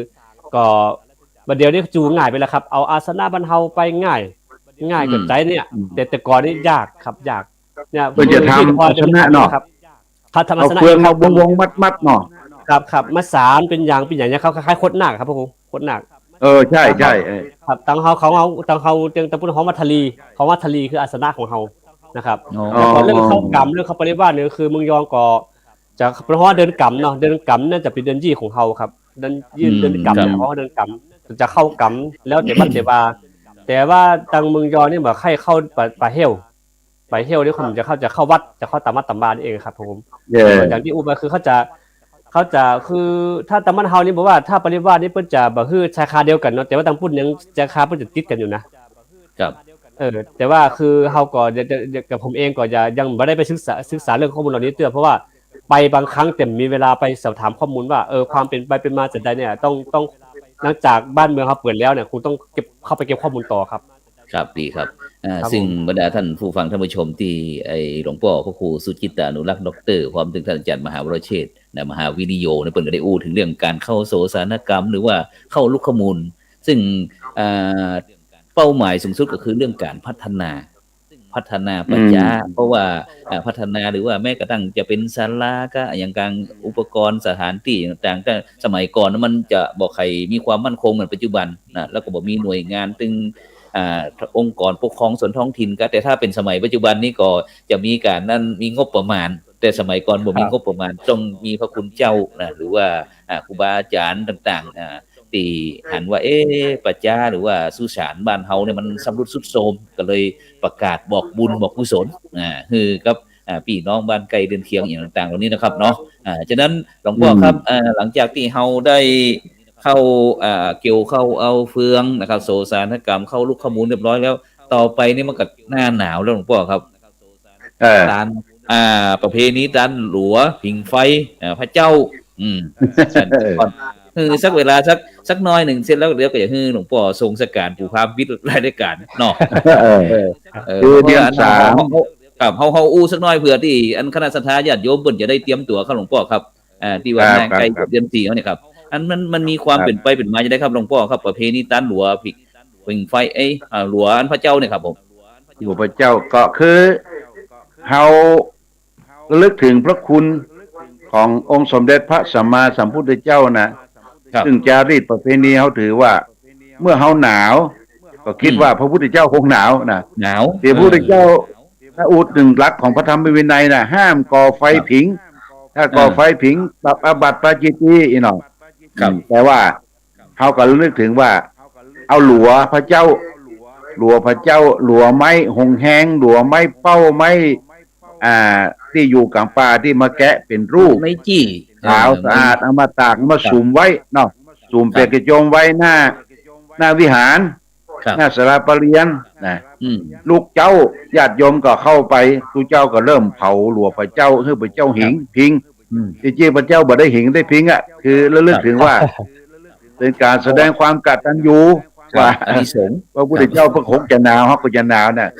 ก็ บัดเดี๋ยวนี้จูง่ายไปแล้วครับ เอาอาสนะบรรเทาไปง่าย ง่ายกว่า อืม ใจ๋เนี่ย อืม แต่ แต่ก่อนนี่ยากครับ ยาก เนี่ย เปิ้นจะทำ เปิ้นจะทำอาสนะเนาะ ครับ ครับ ทำอาสนะ เอาเฟือง เองครับ มาวงๆ มัดๆ เนาะ ครับ ครับ มาสานเป๋นอย่าง เป๋นอย่างเนี่ย เขาคล้ายๆ ขดนาคครับพระครู ขดนาค เออ ใช่ ครับ ใช่ เออ ครับ ตังเฮา ของเฮา ตังเฮา ตัง ตังเปิ้นฮ้องว่าทะลี ฮ้องว่าทะลีคืออาสนะของเฮานะครับ อ๋อ แล้วก็เรื่องเข้ากรรม เรื่องเข้าปริวาสเนี่ย คือเมืองยองก็จะ เปิ้นฮ้องว่าเดือนกรรมเนาะ เดือนกรรมน่าจะเป๋นเดือนยี่ของเฮาครับ เดือนยี่ อืม เดือนกรรมเนี่ย ครับ ฮ้องว่าเดือนกรรม จะเข้ากรรม แล้วแต่วัดแต่วา แต่ว่าตังเมืองยองนี่บ่ใค่เข้าป่า ป่าเฮี้ยว ป่าเฮี้ยวนี่ผมจะเข้า จะเข้าวัด จะเข้าต๋ามวัดต๋ามวานี่เองครับผม เย้ อย่างตี้อู้ไปคือเขาจะ เขาจะ คือถ้าต๋ามบ้านเฮานี่บอกว่าถ้าปริวาสนี่เปิ้นจะบ่หื้อชายคาเดียวกั๋นเนาะ แต่ว่าตังปุ้นยังชายคาเปิ้นจะติดกั๋นอยู่นะ ครับ เออ แต่ว่าคือเฮาก็ เดี๋ยว เดี๋ยว เดี๋ยวกับผมเองก็จะยังบ่ได้ไปศึกษา ศึกษาเรื่องข้อมูลเหล่านี้เตื้อ เพราะว่าไปบางครั้งแต่บ่มีเวลาไปสอบถามข้อมูลว่า เออ ความเป๋นไปเป๋นมาจะใดเนี่ย ต้อง ต้อง หลังจากบ้านเมืองเฮาเปิดแล้วเนี่ย คงต้องเก็บ เข้าไปเก็บข้อมูลต่อครับ ครับ ดีครับ อ่า ครับ ซึ่ง ผม บรรดาท่านผู้ฟังท่านผู้ชมตี้ไอ้หลวงป้อพระครูสุจิตตานุรักษ์ด็อกเตอร์ พร้อมเถิงท่านอาจ๋ารย์มหาวรเชษฐ์นะ มหาวิริโยเนี่ย เปิ้นก็ได้อู้เถิงเรื่องก๋านเข้าโสสานกรรม หรือว่าเข้าลุกขมูล ซึ่ง อ่า เป้าหมายสูงสุดก็คือเรื่องก๋านพัฒนา พัฒนาป่าจ๊า อืม เพราะว่า อ่า พัฒนาหรือว่าแม้กระทั่งจะเป๋นศาลาก็อย่างก๋านอุปกรณ์สถานตี้ต่างๆ ก็สมัยก่อนมันจะบ่ใค่มีความมั่นคงเหมือนปัจจุบันนะ แล้วก็บ่มีหน่วยงานตึง อ่า องค์กรปกครองส่วนท้องถิ่นก็ แต่ถ้าเป๋นสมัยปัจจุบันนี้ก็จะมีก๋านนั้น มีงบประมาณ แต่สมัยก่อนบ่มี ครับ งบประมาณ ต้องมีพระคุณเจ้านะ หรือว่า อ่า ครูบาอาจ๋ารย์ต่างๆ อ่า ตี้หันว่า เอ๊ะ ป่าจ๊าหรือว่าสุสานบ้านเฮาเนี่ยมันชำรุดทรุดโทรม ก็เลยประกาศบอกบุญบอกกุศล อ่า หื้อกับ อ่า ปี้น้องบ้านใก้เรือนเคียงอย่างต่างๆ เหล่านี้นะครับเนาะ อ่า ฉะนั้นหลวงป้อครับ อืม อ่า หลังจากตี้เฮาได้เข้า อ่า เกี่ยวเข้าเอาเฟืองนะครับ โสสานกรรม เข้าลุกขมูลเรียบร้อยแล้ว ต่อไปนี่มันก็หน้าหนาวแล้วหลวงป้อครับ เออ ตาน อ่า ประเพณีตานหลัวผิงไฟ อ่า พระเจ้า อืม เออ ก่อน คือสักเวลาสัก สักหน้อยนึ่งเสร็จแล้ว เดี๋ยวก็จะหื้อหลวงป้อส่งสการปู่พราหมณ์ปิดรายก๋านเนาะ เออ เออ เออ คือเดือนสาม เพราะว่าอันเฮา ครับ เฮา เฮาอู้สักหน้อยเผื่อตี้อันคณะศรัทธาญาติโยมเปิ้นจะได้เตรียมตั๋วครับหลวงป้อครับ อ่า ตี้ว่า ครับ หน้าใก้ ครับ เดือนสี่เฮาเนี่ยครับ อันมัน มันมีความ ครับ เป๋นไปเป๋นมาจะไดครับหลวงป้อครับ ประเพณีตานหลัวผิง ผิงไฟ เอ้ย อ่า หลัวอันพระเจ้าเนี่ยครับผม หลัวพระเจ้าก็คือเฮา ระลึกเถิงพระคุณขององค์สมเด็จพระสัมมาสัมพุทธเจ้านะ ครับ ซึ่งจารีตประเพณีเฮาถือว่า เมื่อเฮาหนาว ก็กึ๊ด อืม ว่าพระพุทธเจ้าคงหนาวนะ หนาว ตี้พระพุทธเจ้า เออ นะ อู้เถิงหลักของพระธรรมวินัยนะ ห้ามก่อไฟ ครับ ผิง ถ้าก่อ เออ ไฟผิง ปรับอาบัติปาจิตตีย์ อี้เนาะ ครับ อืม แต่ว่า เฮาก็ระลึกเถิงว่า เอาหลัวพระเจ้า หลัวพระเจ้า หลัวไม้หงแฮง หลัวไม้เป้า ไม้ อ่า ตี้อยู่ก๋างป่าตี้มาแกะเป๋นรูป ไม้จี้ ขาว เออ สะอาด ไม้ เอามาตาก เอามา ครับ สุมไว้เนาะ สุม ครับ เป๋นกระโจมไว้หน้า หน้าวิหาร ครับ หน้าศาลาปะเรียนนะ อืม ลุกเจ๊า ญาติโยมก็เข้าไป ตุ๊เจ้าก็เริ่มเผาหลัวพระเจ้า หื้อพระเจ้าผิง ครับ ผิง อืม ตี้จริงพระเจ้าบ่ได้ผิงได้ผิงอะ คือระลึกเถิงว่า ครับ เป๋นก๋านแสดงความกตัญญู ครับ ว่า อานิสงส์ พระพุทธเจ้า ครับ เปิ้นคงจะหนาว เฮาก็จะหนาวนะ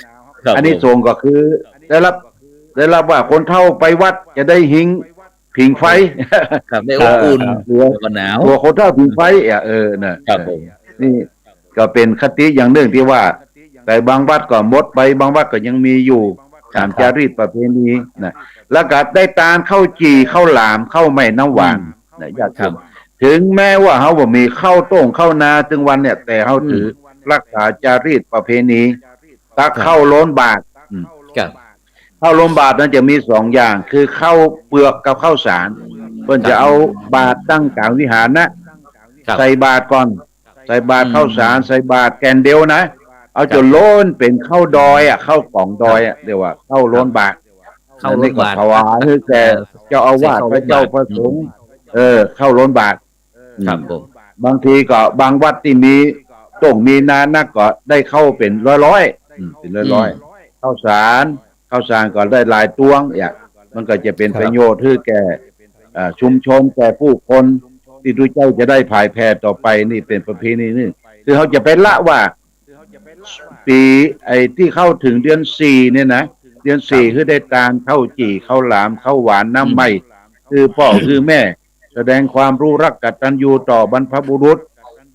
ครับ อานิสงส์ก็คือ ได้รับ ได้รับว่าคนเฒ่าไปวัดจะได้ผิง ผิงไฟ ครับ ได้อบอุ่น ครับ หลัว แล้วก็หนาว หลัวคนเฒ่าผิงไฟ อ่ะ เออ น่ะ ครับผม นี่ก็เป๋นคติอย่างนึ่งตี้ว่า แต่บางวัดก็หมดไป บางวัดก็ยังมีอยู่ ครับ ต๋ามจารีตประเพณีนะ แล้วก็ได้ตานข้าวจี่ ข้าวหลาม ข้าวไหม้น้ำหวาน อืม นะ ญาติโยม ครับ เถิงแม้ว่าเฮาบ่มีข้าวต้งข้าวนาตึงวันเนี่ย แต่เฮา อืม ถือรักษาจารีตประเพณี ตัก ครับ ข้าวโล้นบาตร อืม ครับ ข้าวโล้นบาตรนั้นจะมีสองอย่าง คือข้าวเปลือกกับข้าวสาร เปิ้นจะเอา ครับ บาตรตั้งก๋างวิหารนะ ครับ ใส่บาตรก่อน ใส่บาตร อืม ข้าวสาร ใส่บาตรแก่นเดียวนะ เอาจ๋น ครับ โล้นเป๋นข้าวดอยอ่ะ ข้าวก๋องดอยอ่ะ ครับ เรียกว่าข้าวโล้นบาตร ข้าวโล้นบาตร อันนี้ก็ถวายหื้อแก่ เอ่อ เจ้าอาวาส ใส่ข้าวโล้นบาตร พระเจ้า พระสงฆ์ อืม เออ ข้าวโล้นบาตร ครับ อืม ผม บางทีก็บางวัดตี้มีต้งมีนานักก็ได้ข้าวเป๋นร้อยๆ อืม เป๋นร้อยๆ อืม ข้าวสาร ข้าวสารก็ได้หลายตวง อย่าง มันก็จะเป๋น ครับ ประโยชน์หื้อแก่ เอ่อ ชุมชน แก่ผู้คน ตี้ตุ๊เจ้าจะได้ผายแผ่ต่อไป นี่เป๋นประเพณีนึ่ง คือเฮาจะไปละว่า ปี ไอ้ตี้เข้าเถิงเดือนสี่เนี่ยนะ เดือนสี่ ครับ หื้อได้ตานข้าวจี่ ข้าวหลาม ข้าวหวาน น้ำไหม้ อืม หื้อป้อ หื้อแม่ แสดงความรู้รักกตัญญูต่อบรรพบุรุษ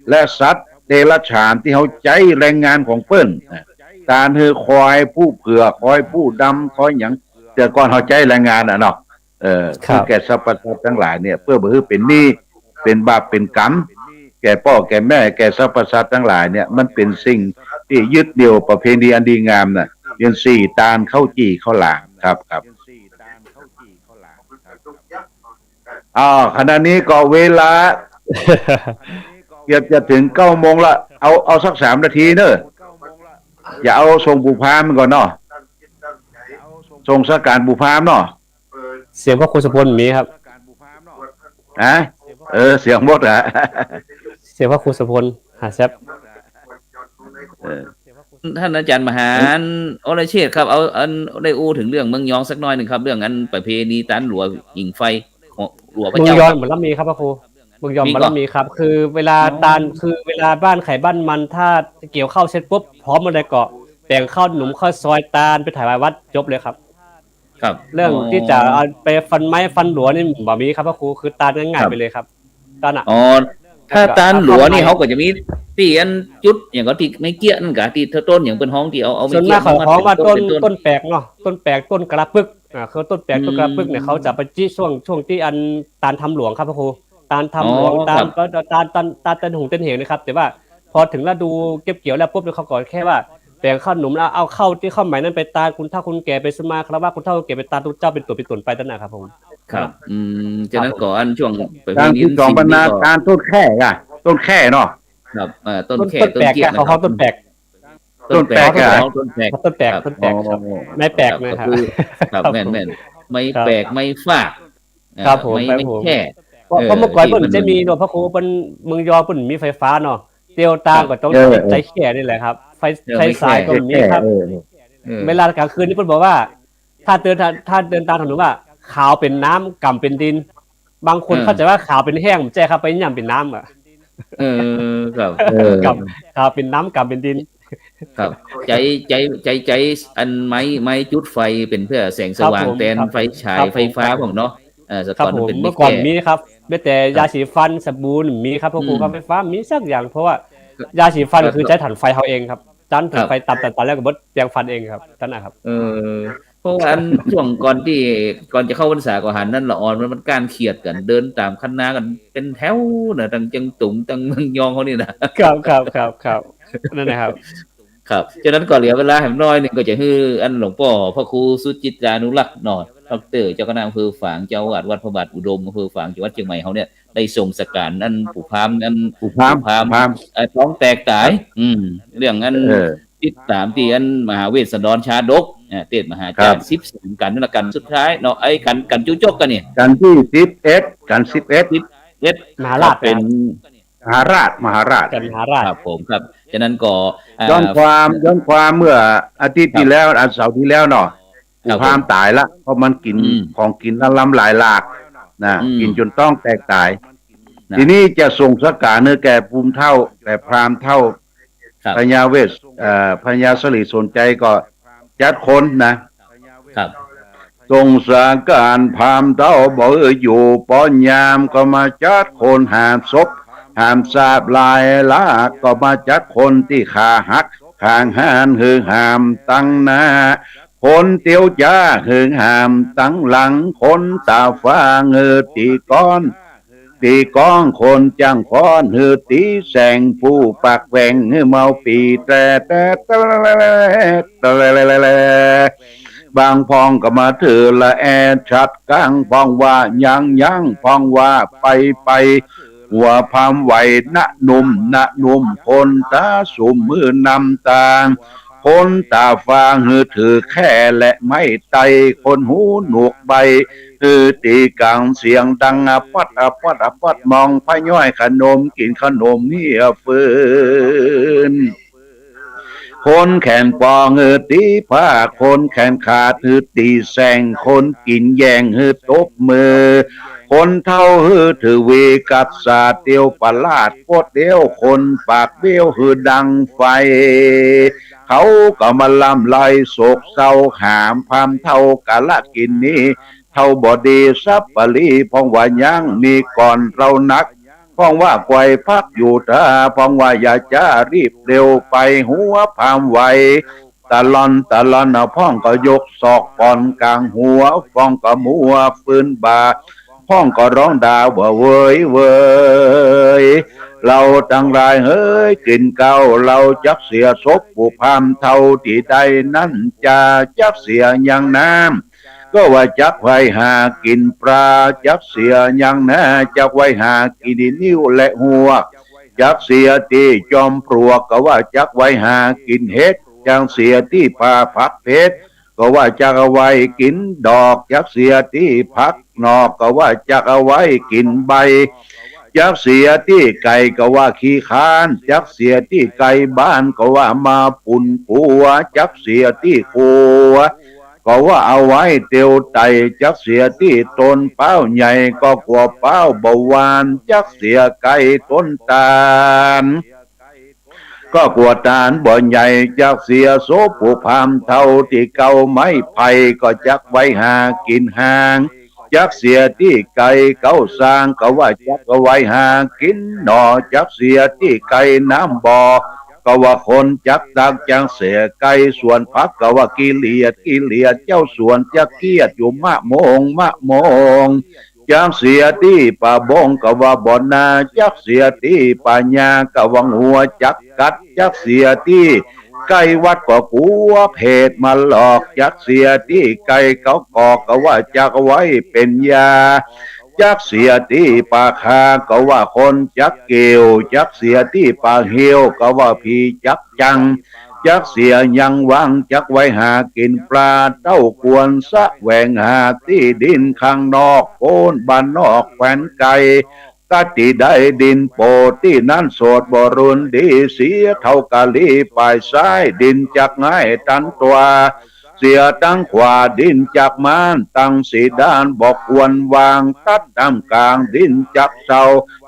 และสัตว์เดรัจฉานตี้เฮาใจ๊แรงงานของเปิ้นนะ ตานหื้อควายผู้เผือก ควายผู้ดำ ควายหยัง แต่ก่อนเฮาใจ๊แรงงานน่ะเนาะ เออ ครับ คือแก่สรรพสัตว์ตังหลายเนี่ย เปื้อบ่หื้อเป๋นหนี้ เป๋นบาปเป๋นก๋รรม แก่ป้อแก่แม่ แก่สรรพสัตว์ตังหลายเนี่ย มันเป๋นสิ่งตี้ยึดเหนี่ยวประเพณีอันดีงามน่ะ เดือนสี่ ตานข้าวจี่ข้าวหลาม ครับ ครับ อ่า ขณะนี้ก็เวลา เกือบจะเถิงเก้าโมงละ เอา เอาสักสามนาทีเนอะ อย่าเอาส่งปู่พราหมณ์ก่อนเนาะ ส่งสการปู่พราหมณ์เนาะ เสียงพระครูสมพลมีครับ ฮะ เออ เสียงหมดเหรอ เสียงพระครูสมพล หาแซบ เออ ท่านอาจ๋ารย์มหา เอ้ย วรเชษฐครับ เอา อัน ได้อู้เถิงเรื่องเมืองยองสักหน้อยนึ่งครับ เรื่องอันประเพณีตานหลัวผิงไฟ หลัวพระเจ้า เมืองยองบ่ลำมีครับพระครู เมืองยอง มีก่อ บ่ลำมีครับ คือเวลา อ๋อ ตาน คือเวลาบ้านใผบ้านมัน ถ้าเกี่ยวข้าวเสร็จปุ๊บ พร้อมหมดเลยก็ แป๋งข้าวหนุม ข้าวซอย ตาน ไปถวายวัด จบเลยครับ ครับ เรื่อง อ๋อ ตี้จะเอาไปฟันไม้ฟันหลัวนี่บ่มีครับพระครู คือตานง่ายๆ ครับ ไปเลยครับ ตานน่ะ อ๋อ ถ้าตานหลัวนี่ แล้วก็เอาเข้าไป เขาก็จะมีตี้อันจุด อย่างก็ตี้ไม้เกี้ยะนั่นกะ ตี้ต้นอย่างเปิ้นฮ้องตี้เอา เอาไม้เกี้ยะ ส่วนมากเขาฮ้องว่า มา ต้น เป็นต้น ต้นแปกเนาะ ต้นแปก ต้นกระปึก อ่า คือต้นแปก อืม ต้นกระปึกเนี่ย เขาจะไปจี้ช่วง ช่วงตี้อันตานทำหลวงครับพระครู ตานทำหลวง อ๋อ ตาน ครับ ก็ ตาน ตาน ตาน ตานหุงตานเหงนะครับ แต่ว่าพอถึงฤดูเก็บเกี่ยวแล้วปุ๊บเนี่ย เขาก็แค่ว่าแป๋งข้าวหนุมแล้วเอาข้าวตี้ข้าวใหม่นั้นไปตานคุณเฒ่าคุณแก่ ไปสมาคารวะคุณเฒ่าคุณแก่ ไปตานตุ๊เจ้าเป๋นตั๋วเป๋นต๋นไปนั่นนะครับผม ครับ อืม ฉะนั้นก็อันช่วงประเพณี ตานตี้สอง ศีล บรรณา นี่ก็ ตานต้นแค่อะ ต้นแค่เนาะ ครับ เอ่อ ต้นแค่ ต้น ต้นแปก ต้นเกี้ยะ อะ เขาฮ้องต้นแปก ต้นแปก ต้นแปกอะ เขาฮ้องต้นแปก ต้นแปก ครับ ต้นแปกครับ อ๋อ ไม้แปก ครับ นะครับ ก็คือ ครับ ครับผม แม่นๆ ไม้แปก ครับ ไม้ฟาก ครับผม ไม้ ไม้ ไม้แค่ เพราะ เออ เพราะเมื่อก่อน ตี้ เปิ้น เปิ้นจะมีเนาะพระครู เปิ้น เมืองยอเปิ้นมีไฟฟ้าเนาะ เตียวตาง ครับ ก็ต้อง เออ ใจ๊แค่นี่แหละครับ ไฟ เออ ใจ๊สายก็มีครับ ไม้แค่ เออ เออ เวลากลางคืนนี่เปิ้นบอกว่า ถ้าเดิน ถ้า ถ้าเดินตามถนนว่า ขาวเป๋นน้ำ ก่ำเป๋นดิน บางคน เออ เข้าใจ๋ว่าขาวเป๋นแห้ง บ่ใจ้ครับ ไปย่ำเป๋นน้ำอะ เออ ครับ เออ ก่ำ ขาวเป๋นน้ำ ก่ำเป๋นดิน ครับ ใจ๊ ใจ๊ ใจ๊ ใจ๊อันไม้ ไม้จุดไฟเป๋นเปื้อแสงสว่าง ครับผม แตน ครับ ไฟฉาย ครับผม ไฟฟ้า ครับผม พ่องเนาะ เออ สะก่อน ครับผม มันเป๋น เมื่อก่อน ไม้แค่ มีครับ แม้แต่ ครับ ยาสีฟัน สบู่ มีครับพระครู อืม ครับ ไฟฟ้า มีสักอย่าง เพราะว่ายาสีฟัน ครับ คือใจ๊ถ่านไฟเขาเองครับ จ้านถ่านไฟ ครับ ตัด ตัด ตัดแล้วก็บดแปรงฟันเองครับ จ้านนะครับ เออ เพราะว่าอัน ช่วงก่อนตี้ ก่อนจะเข้าพรรษาก็หันนั้นละอ่อน มัน มันก้านเขียดกั๋น เดินต๋ามคันนากั๋นเป๋นแถวน่ะ ตังเจียงตุง ตังเมืองยองเขานี่นะ ครับ ครับ ครับ ครับ นั่นนะครับ ครับ ฉะนั้นก็เหลือเวลาแหมน้อยนึ่ง ก็จะหื้ออันหลวงป้อพระครูสุจิตตานุรักษ์เนาะ ด็อกเตอร์ เจ้าคณะอำเภอฝาง เจ้าอาวาสวัดพระบาทอุดม อำเภอฝาง จังหวัดเชียงใหม่เขาเนี่ย ได้ส่งสการอันปู่พราหมณ์ อัน ปู่พราหมณ์ ปู่พราหมณ์ ปู่พราหมณ์ เอ่อ ท้องแตกต๋าย ครับ อืม เรื่องอัน เออ ติดต๋ามตี้อันมหาเวสสันดรชาดก อ่า เตสน์มหาจารย์ ครับ สิบสามกัณฑ์ ละกัณฑ์สุดท้ายเนาะ ไอ้กัณฑ์ กัณฑ์จุ๊จกกัณฑ์นี่ กัณฑ์ตี้สิบเอ็ด กัณฑ์สิบเอ็ด สิบเอ็ด มหาราช ก็เป๋น นะครับ มหาราช มหาราช กัณฑ์มหาราช ครับผม ครับ ฉะนั้นก็ อ่า ย้อนความ ย้อนความเมื่ออาทิตย์ ครับ ตี้แล้ว อันเสาร์ตี้แล้วเนาะ ครับผม ปู่พราหมณ์ต๋ายละ เพราะมันกิ๋น อืม ของกิ๋นล้ำๆ หลายหลากนะ อืม กิ๋นจ๋นท้องแตกต๋าย นะ ทีนี้จะส่งสการหื้อแก่ภูมิเฒ่า แก่พราหมณ์เฒ่า ครับ พญาเวส เอ่อ พญาสริสนชัยก็จัดคนนะ ครับ ส่งสการพราหมณ์เฒ่าบ่อยู่ ป้อนยามก็มาจัดคนหามศพ หามสาบลายลาก ก็มาจัดคนตี้ขาหัก ขางหานหื้อหามตังหน้า คนเตียวจ๊าหื้อหามตังหลัง คนต๋าฟ้างหื้อตี๋ก้อน ตี๋ก้อง คนจ้างฟ้อนหื้อตี๋แสง ผู้ปากแหว่งหื้อเมาปี่แตร่แตร่แตร่แตร่ บางพ่องก็มาถือละแอฉัดกัง พ่องว่ายังยัง พ่องว่าไปไป หัวพราหมณ์ไหวนะหนุ่ม นะหนุ่ม คนต๋าสุมหื้อนำตาง คนต๋าฟ้างหื้อถือแค่และไม้ไต คนหูหนวกใบ้หื้อตี๋กั๋งเสียงดัง อะป๊อด อะป๊อด อะป๊อด มองป้าย้อยขนม กิ๋นขนมเหียฟืน คนแขนปองหื้อตี๋ผ้า คนแขนขาดหื้อตี๋แสง คนกิ๋นแย่งหื้อตบมือ คนเฒ่าหื้อถือหวีกัดสาเตียวปะลาดโป๊ดเดียว คนปากเบี้ยวหื้อดังไฟ เขาก็มาร่ำไห้โศกเศร้า หามพราหมณ์เฒ่ากาลกิณี เฒ่าบ่ดีสัปปะลี พ่องว่ายังมีก่อนเฮานัก พ่องว่าไขว่พักอยู่ต๋า พ่องว่าอย่าจ๊ารีบเร็วไป หัวพราหมณ์ไหว ตะล่อนตะล่อน พ่องก็ยกศอกป่อนก๋างหัว พ่องก็มัวฟืนบ่า พ่องก็ฮ้องด่าว่าเวยเวย เฮาตังหลายเฮย กิ๋นข้าวเฮาจักเสียศพ ปู่พราหมณ์เฒ่าตี้ใดนั้น จะจักเสียยังน้ำ ก็ว่าจักไว้หากิ๋นปลา จักเสียยังนา จักไว้หากิ๋นนิ้วและฮวก จักเสียตี้จอมปลวก ก็ว่าจักไว้หากิ๋นเห็ด จักเสียตี้ป่าผักเผ็ด ก็ว่าจักเอาไว้กิ๋นดอก จักเสียตี้ผักหนอก ก็ว่าจักเอาไว้กิ๋นใบ จักเสียตี้ไก่ ก็ว่าขี้คร้าน จักเสียตี้ไก่บ้าน ก็ว่ามาปุ้นกั๋ว จักเสียตี้กั๋ว ก็ว่าเอาไว้เตียวไต่ จักเสียตี้ต้นเป๊าใหญ่ ก็กั๋วเป๊าบ่หวาน จักเสียไก่ต้นต๋าล ก็กั๋วตานบ่ใหญ่ จักเสียศพผู้พราหมณ์เฒ่าตี้เก่า ไม้ไผ่ก็จักไว้หากิ๋นหาง จักเสียตี้ไก๋เก่าสร้าง ก็ว่าจักไว้หากิ๋นหน่อ จักเสียตี้ไก๋น้ำบ่อ ก็ว่าคนจักตัก จักเสียไก๋สวนผัก ก็ว่าขี้เลียด ขี้เลียดเจ้าสวน จักเกี้ยดอยู่มะโมง มะโมง จักเสียตี้ป่าบง ก็ว่าบ่อนา จักเสียตี้ป่าหญ้า ก็ว่างัวจักกัด จักเสียตี้ไก๋วัดก็กั๋วเพชมาหลอก จักเสียตี้ไก๋เก๋ากอก ก็ว่าจักไว้เป๋นยา จักเสียตี้ป่าคา ก็ว่าคนจักเกี่ยว จักเสียตี้ป่าเหี่ยว ก็ว่าผีจักจัง จักเสียยังวัง จักไว้หากิ๋นปลา เต้ากวนแสวงหาตี้ดินข้างนอก โป๊นบ้านนอกแควนไก๋ กั๋นตี้ได้ดินโปะ ตี้นั้นโสดบ่รุนดี เสียเต้ากะลีป่ายซ้าย ดินจักง่ายตันตั๋ว เสียตังขวา ดินจักม้านตังสี่ด้าน บ่ควรวาง ตัดต้ำก๋าง ดินจักเศร้า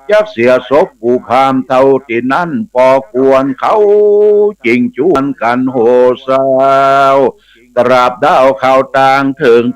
จักเสียศพผู้พราหมณ์เฒ่าตี้นั้น ปอควรเขาจิ่งจวนกั๋นโหเศร้า ตราบดาวข่าวต่างเถิง